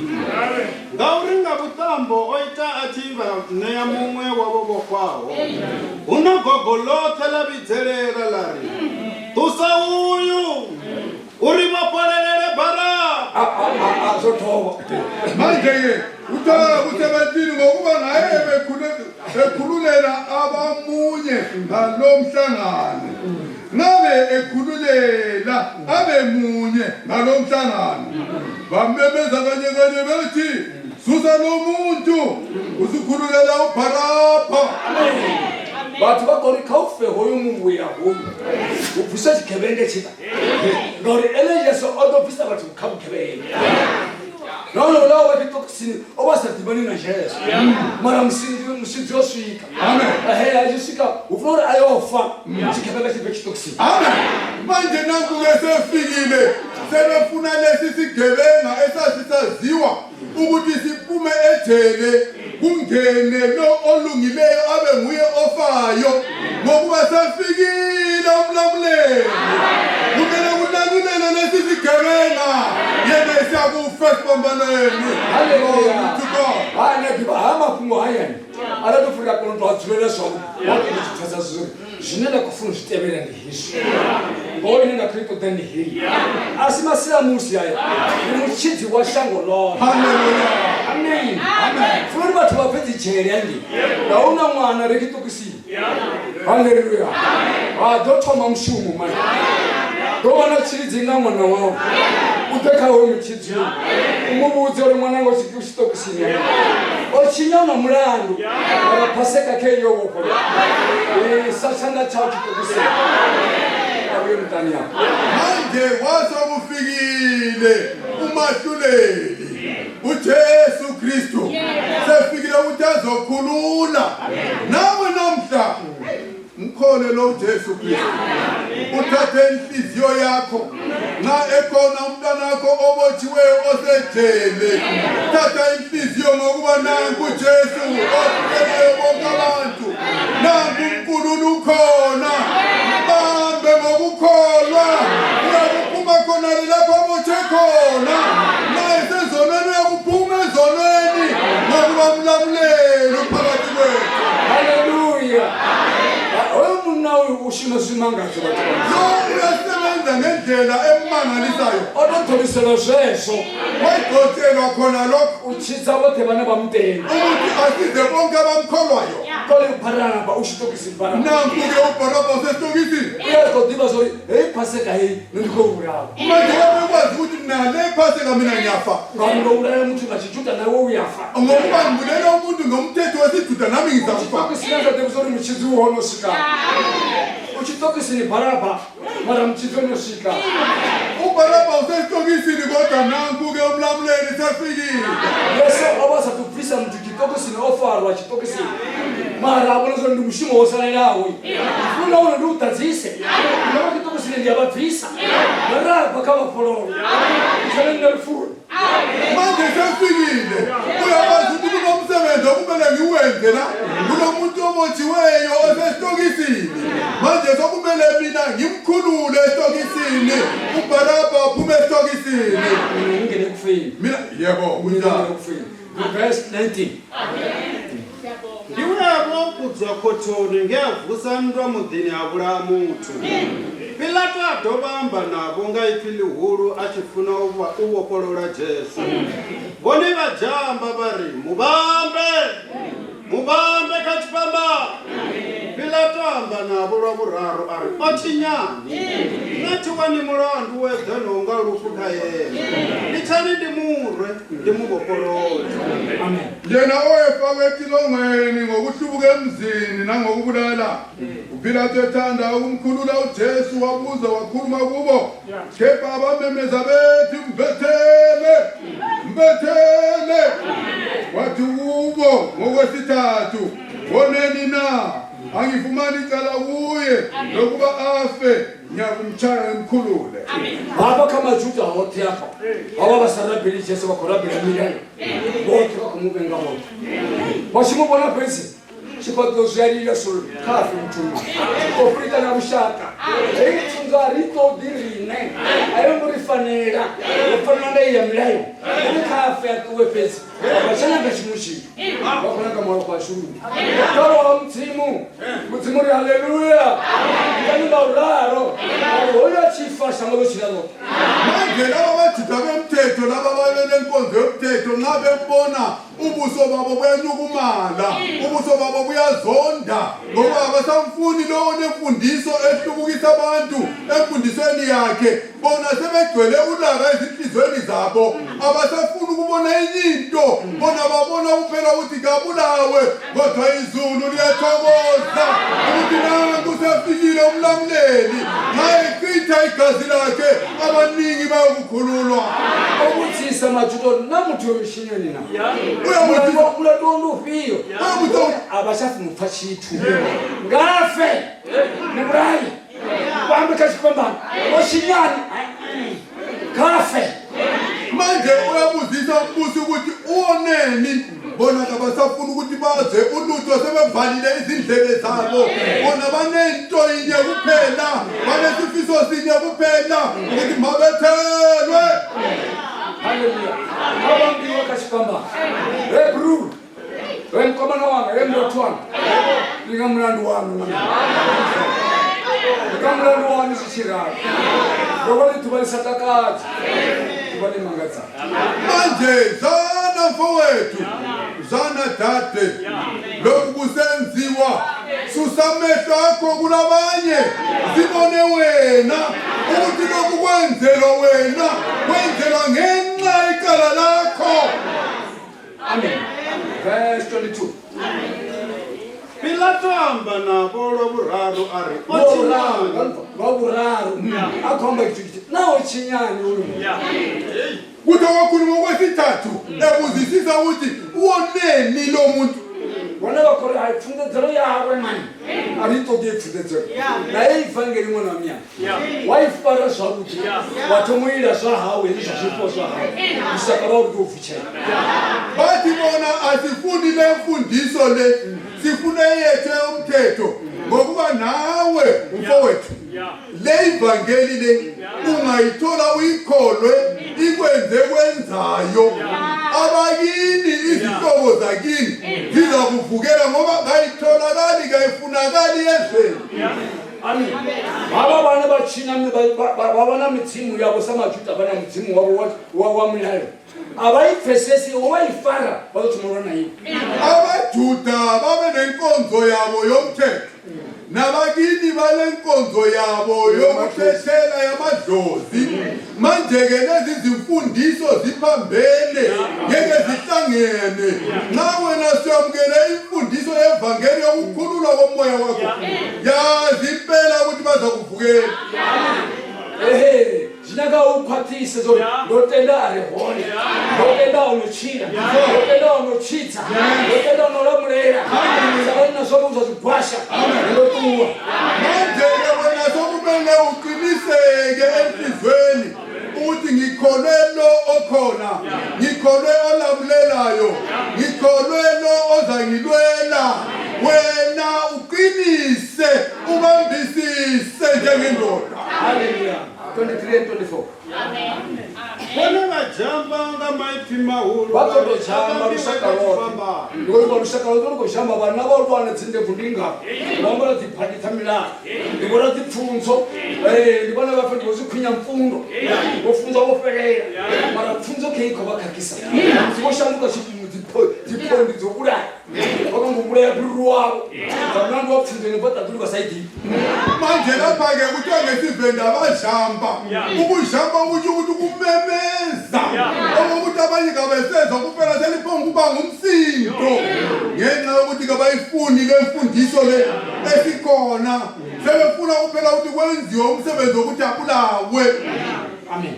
ngauringa butambo oita achiva neya mumwe wavo vokwawo unogogolotha la vidzelera lari tusa uyu uri vapolelele bara manje-ke uthola ku-17 ngokuba naye ekhululela abamunye ngalo mhlangano ngabe ekhululela abe munye ngalo mhlangano bamemeza kanye kanye bethi susa lo muntu usukhululela uBarabha. Batho ba gore kaufe hoyo mungu ya hoyo uphisa sikebenge chita ngori elejeso odofisa batho kabukebenge no lawa bitoksini obasadibani na Jesu mara msindi yosika Amen. Ayosika ufuna ayofa sikebenge sibekitoksini Amen. Manje nanku-ke sefikile sebefuna lesi sigebenga esasisaziwa ukuthi siphume ejele kungene lo olungileyo abe nguye ofayo ngokuba sefikile umlamuleli. Kumele kunanulele lesi sigebenga yena siyakufa sibambaneni. Hallelujah. To God. Hana biba hama kungo hayani ala dofika kono twazulele so watu nithatha zuri jinela kufuna zitebela ndi Yesu ngoyini na Kristo tani hili asimasiya musi haya ni muchiti wa shango lo. Hallelujah. Amen. Amen. Furi bathu baphethe ijele yandi na una mwana rekitokisi. Hallelujah. Dothoma mshumo manje dovana chidzinga mwana wawo utekawo muchidzi umubuze uri mwana ngo chitokisini ochinyona mulandu paseka keyo woko sasanda chao chitokisini abuye mtani yako Manje wasokufikile umahluleli uJesu Kristu sefikile ukuthi azokhulula nawe namhla mkhole lo Jesu Kristu uthathe inhliziyo yakho na ekhona umntanakho obotshiweyo osejele thatha inhliziyo ngokuba nanku Jesu opheleyo bonke abantu nanku uNkulunkulu ukhona bambe ngokukholwa uyakuphuma khona lapho abotshe khona naye sezonweni uyakuphuma ezonweni ngokuba umlamuleli phakathi kwethu. Hallelujah. Ushino simangazo batho. Lo uyasebenza ngendlela emangalisayo. Odotholisela zeso. Wayidotelwa khona lokho Uchitsa bothe bana bamteni. ukuthi asize bonke abamkholwayo. Kole upharana ba ushitokisi bara. Nanku-ke uBarabha usesitokisini. Uyaqodiba zori hey paseka hey ndikho urawo. Manje bekwazi ukuthi nale Phaseka mina ngiyafa. Ngalo ulaya umuntu ngachijuta nawe uyafa. Ngokuba ngibulela umuntu ngomthetho wesiJuda nami ngizakufa. Uchitokisi nazo debuzori muchizi uhono sika. Uchitokisi ni Baraba mara mchizi uhono sika. uBarabha usesitokisini kodwa nanku-ke umlamuleli sefikile. Yesu abasa tupisa mtu kitokisi ni ofarwa chitokisi. Mara abonazo ndi mushimo wosana nawe. Funa uno ndi utazise. Ngaba kitokisi ndi abavisa. Baraba kama pololo. Isana ndifuna. Manje sefikile uyakwazi ukuthi kunomsebenzi okumele ngiwenze la kunomuntu obotshiweyo osesitokisini manje sokumele mina ngimkhulule esitokisini uBarabha uphume esitokisini Ngene kufeni. mina yebo kunjalo Kufeni. Verse 19. ndiuyavo kudzwa khotoni ngeavusa nndwa muḓini ha vhulaha muthu Pilato adovamba navo nga ipfi lihulu achifuna u vhofholola Jesu vone vajamba vari muvambe kha tshipamba Pilato amba nabo lwavuraro ari otinyani ngati wani mulandu wedheno unga lufu kha yena ndithani ndimurwe ndimuvopolole. Yena owefa kwetilongweni ngokuhlubuka emzini nangokubulala uPilato ethanda ukumkhulula uJesu wabuza wakhuluma kubo kepha abamemeza bethi mbethele wathi kubo ngokwesithathu boneni na angifumani icala kuye lokuba afe ngiyakumtshaya ngimkhulule. Baba kama Juda wote hapa aba basarabili Jesu bakorabila milano wote bakumube ngabo bashimubona pesi chipatozalila sul kafi mtuma ofrita na bushaka eyitunza rito dirine ayomurifanera ufanana ya milayo kafi atuwe pesi bashana gashimushi bakona kama kwa shuru karo mtimu ri haleluya ngani bauraro oyo chifa shamalo chiralo manje laba bathitha bemthetho laba balele nkonzo yomthetho nxa bebona ubuso babo buyanyukumala ubuso babo buyazonda ngoba abasamfuni lowo nemfundiso ehlubukisa abantu emfundisweni yakhe bona sebegcwele ulaka ezinhlizweni zabo abasafuni ukubona enye into bona babona kuphela ukuthi kabulawe kodwa izulu liyathokoza ukuthi nanku sefikile umlamuleli nxa echitha igazi lakhe abaningi bayokukhululwa. okuthisa majuto namuthi wemshinyeni na Uyamuthi fiyo abashafuna upha chithu ngafe niburayi kwambe kashipambana oshinyani kafe manje uyabuzisa umbusi ukuthi uoneni bona abasafuna ukuthi baze ulutho sebevalile izindlebe zabo bona banento inye kuphela banesifiso sinye kuphela ukuthi mabethelwe. haleluya abantu wakashipambana bro wemkomana wanga yemndothwana lingamlando wami lingamlando wami sishirana ngobani tubalisatakazi tubali mangaza Manje zana mfowethu zana dade lokhu kusenziwa susamehlo akho kulabanye zibone wena ukuthi lokhu kwenzelwa wena kwenzelwa ngenxa icala lakho. amen verse 22 Pilato amba nabo lwavuraro ari otinyani waburaru akhomba kithi nawo chinyani uyu Kuthi wakhuluma kwesithathu ebuzisisa ukuthi uoneni lo muntu wona bakore ayifundezelo yawe mani aritoke ifundezelo naye ivangeli mwana wamyana waifara zvakuti watomwira zvahawe nezvazvipo zvahawe isakaba kuti uvuchai bathi bona asifuni le mfundiso le sifune yethu umthetho ngokuba nawe mfowethu le ivangeli le ungayithola uyikholwe ikwenze kwenzayo abakini izihlobo zakini ziza kuvukela ngoba kayitholakali kayifunakali ezweni. amen baba bana bachina babana mitsimu yabo samajuda bana mitsimu wabo wamlayo abayifesesi owayifara bazothumela nayo Abajuda babe nenkonzo yabo yomthetho nabakini balenkonzo yabo yokuthethela yamadlozi manje ke lezi zimfundiso ziphambene ngeke zihlangene nxa wena siyamukela imfundiso yevangeli yokukhululwa komoya wakho yazi impela ukuthi bazakuvukela. Zinaka uphathise zo lotenda arehone lotenda onochina lotenda onochita lotenda onolamulera sabana sokuza zibhasha lotuwa manje wena sokumele uqiniseke enhlizweni ukuthi ngikholwe lo okhona ngikholwe olamulelayo ngikholwe lo ozangilwela wena uqinise ubambisise njengendoda. haleluya 23 and 24 Bona vajamba nga maipfi mahulu vatotojamba lushaka lote ndikuti palushaka lote lukoshamba vana vaulwana dzindebvu ndingapo vambona dziphanditsa milayo ndivona dzipfunzo ndivona vafa ndivozikwinya mpfundo vofunza vofelera mara pfunzo keiko vakhakisa dzivoshanduka dzipondi dzokulaya vakango ukubuleya phiruru wabo ngamlandu wakuthindeni vadadulu basayidini manje lapha-ke kuthiwa ngesivenda abajamba ukujamba kusho ukuthi kumemeza okokuthi abanye kabesezwa kuphela seliphonga ukuba ngumsindo ngenxa yokuthi kabayifuni le mfundiso le esikhona sebefuna kuphela ukuthi kwenziwe umsebenzi wokuthi abulawe. amen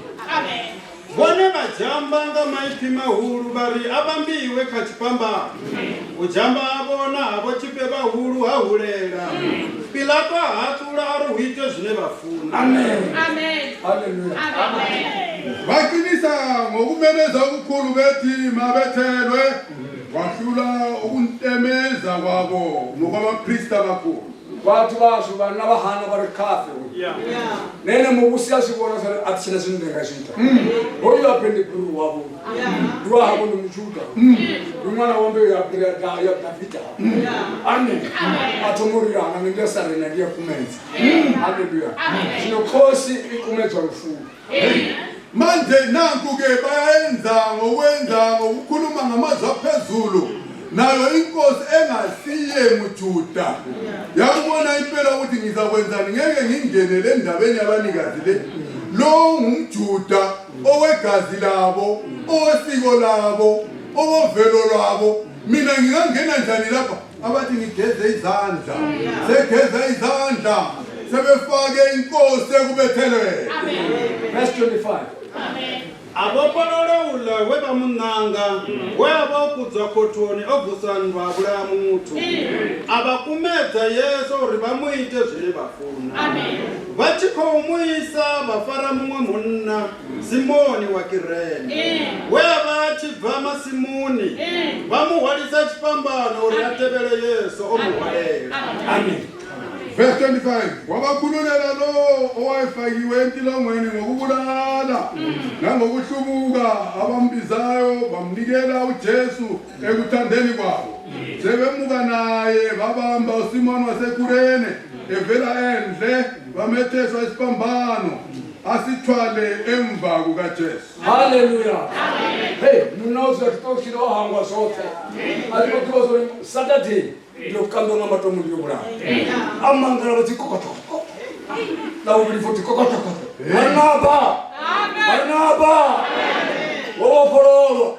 vone vajamba nga maipfi mahulu vari avambiwe kha tshipambano ujamba avona havo chipe vahulu hahulela pilato hatsula ari hu ite zvine vafuna. haleluya baqinisa ngokumeneza okukhulu bethi mabethelwe wahlula ukuntemeza kwabo nokwabapristi abakhulu. vantu vasho vanhu navahana vari kafe nene muvusi asvivona sari atishina zvinhu ndingazviita hoyu apende kuru wavo ndiwahavo nomujuda ndimwana wambe yadhavhidha amen atomurirana nendesarena ndiyakumenza haleluya zvino kosi ikumedzwa rufuwo manje nanku-ke bayenza ngokwenza ngokukhuluma ngamazwi aphezulu nayo inkosi engasiye mujuda yakubona impela ukuthi ngizakwenzani ngeke ngingenele endabeni yabanikazi le lo ngumjuda owegazi labo owesiko labo owovelo lwabo mina ngingangena njani lapha abathi ngigeze izandla segeza izandla sebefake inkosi ekubethelweni. verse 25 avopololewula we vamunanga we avokudzwa khotoni obvusani vavulaya muthu avakumedza yesu uri vamuite zvine vafuna vachi khou muisa vafara mumwe munna simoni wa kirene we vachibva masimuni vamuhwalisa chipambano uri atevele yesu omuhwalela. amen Verse 25 wabakhululela lo owayefakiwe entilongweni ngokubulala nangokuhlubuka abambizayo bamnikela uJesu ekuthandeni kwabo sebemuka naye babamba uSimoni wasekurene evela endle bametheswa isipambano asithwale emva kukaJesu. haleluya hey munozwa titoshira ohangwa zothe atikotozo Saturday ndokukamba ngamatombo ndiyobulala amangala bathi kokotoko nawo bili futhi kokotoko Barnaba wopololo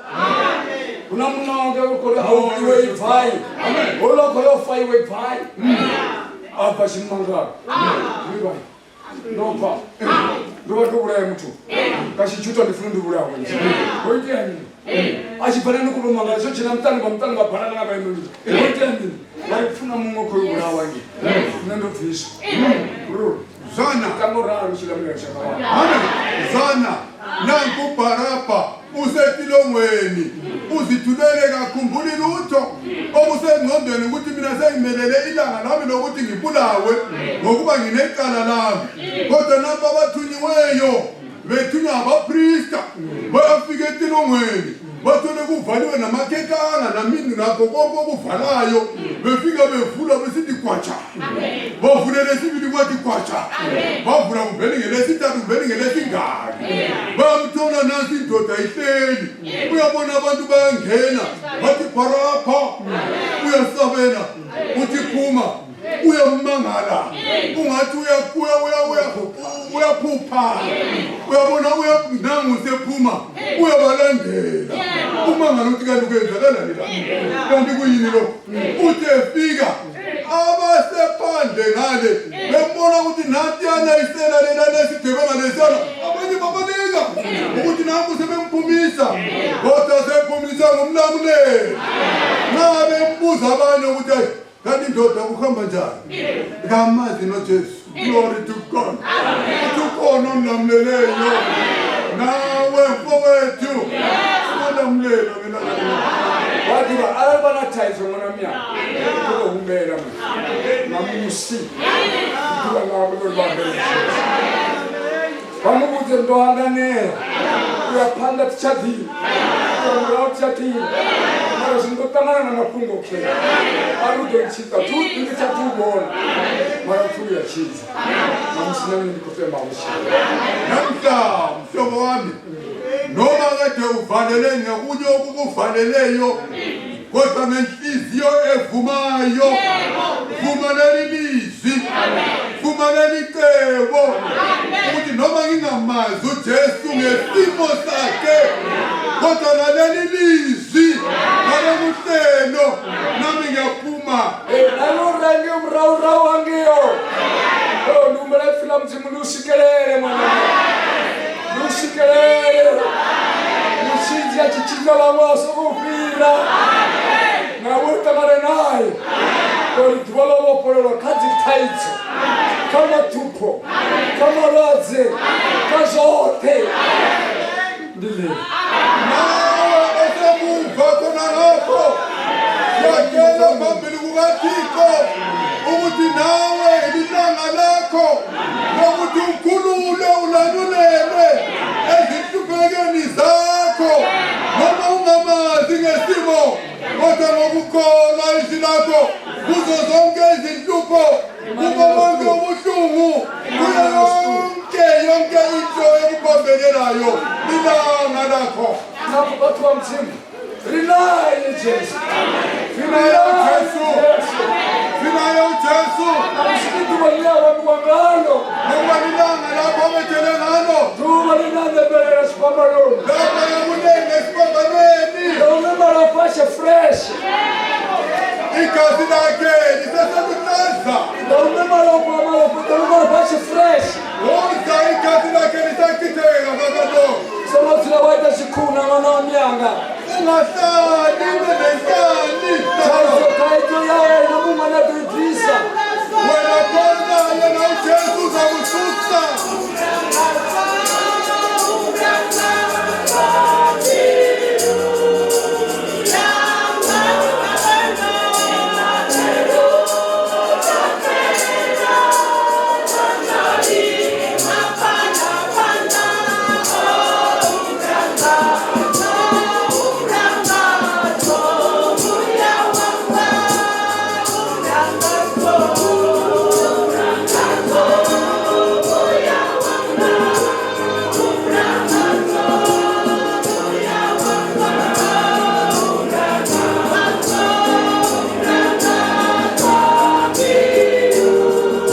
unamunonge ukole hauliwe ivai oloko yofaiwe ivai apa shimangala nopa ndobulaya mutu kashichuta ndifuna ndibulawa koitiyani achibhana nokulumanga so china mtani baphalana ngabayimini koitiyani bayifuna mungo khoyibulawa nje nandobviswa Zana kamoralo chilamula chakawa amen zana nanku Baraba usetilongweni uzithulele kakhumbuli lutho okusengqondweni ukuthi mina sengimelele ilanga lami lokuthi ngibulawe ngokuba nginecala lami kodwa napa abathunyiweyo bethunywa abapriesta bayafika etilongweni bathole kuvaliwe namakekanga namini nakho konke okuvalayo befika bevula besithi kwatsha bavulele sibili kwathi kwatsha bavula kuvele ngelesithathu kuvele ngelesingane bayamthola nansi indoda ihleli uyabona abantu bayangena bathi Baraba uyasabela uthi phuma uyamangala ungathi uyaphupha uyabona nangu sephuma uyabalandela umangala uthi kanti kwenzakalani la kanti kuyini lo uthi efika abasephandle ngale bembona ukuthi nathiyana isela lela lesigebenga lesana abanye babanika ukuthi nangu sebemphumisa kodwa sephumisa ngomnamulela ngabe mbuza abanye ukuthi kanti indoda kuhamba njani ngamazi noJesu. Glory to God. Ukhona omlamleleyo nawe mfowethu onamlela mina wathi albanathize ngona mya ukuhumbela namusi kuba ngabo lobambele bamubuze ndohangane uyaphanda tichadini uyaphanda mara zingotangana namapungo khe arudonchita tu ndichatubona mara mfulu ya chiza namusina ndikopemba ushi namhla mhlobo wami noma kade uvalele ngakunye okukuvaleleyo kodwa ngenhliziyo evumayo. Vuma leli lizwi, vuma leli cebo ukuthi noma ngingamazi uJesu ngesimo sakhe, kodwa naleli lizwi ngalolu hlelo nami ngiyaphuma. Nalurenge umrawu wangiyo. Numele fila mzimu lusikelele mwana. Lusikelele. Lusinzia chichika lawaso kufila. Nawuta marenai. Kolitwala wapolelo kazi taitso. Kama tupo. Kama radze. Kazote. Ndile. Nawe esemuva khona lapho yakela phambili kukaThixo ukuthi nawe ilanga lakho lokuthi ukhulule ulalulele ezinhluphekeni zakho noma ungamazi ngesimo kodwa ngokukholwa izwi lakho kuzo zonke izinhlupho kubo bonke ubuhlungu kuyo yonke into ekubambelelayo ilanga lakho. Napo watu wa mzimu. Rely Jesu. Finayo Jesu. Msikitu walia wangalo. Noma lilanga lapho bethelwe ngalo. Tuma linande mbele ya sipambaloni. Lapha yakunene esiphambanweni. Naona marafasha fresh. Igazi lakhe liseseluhlaza. Naona marafasha fresh. Woza igazi lakhe lisachitheka kakado. Sema tunawaita shikuna wanaonyanga. Ungahlali ube nenkani. Chazo kaito yae na Mungu anatuita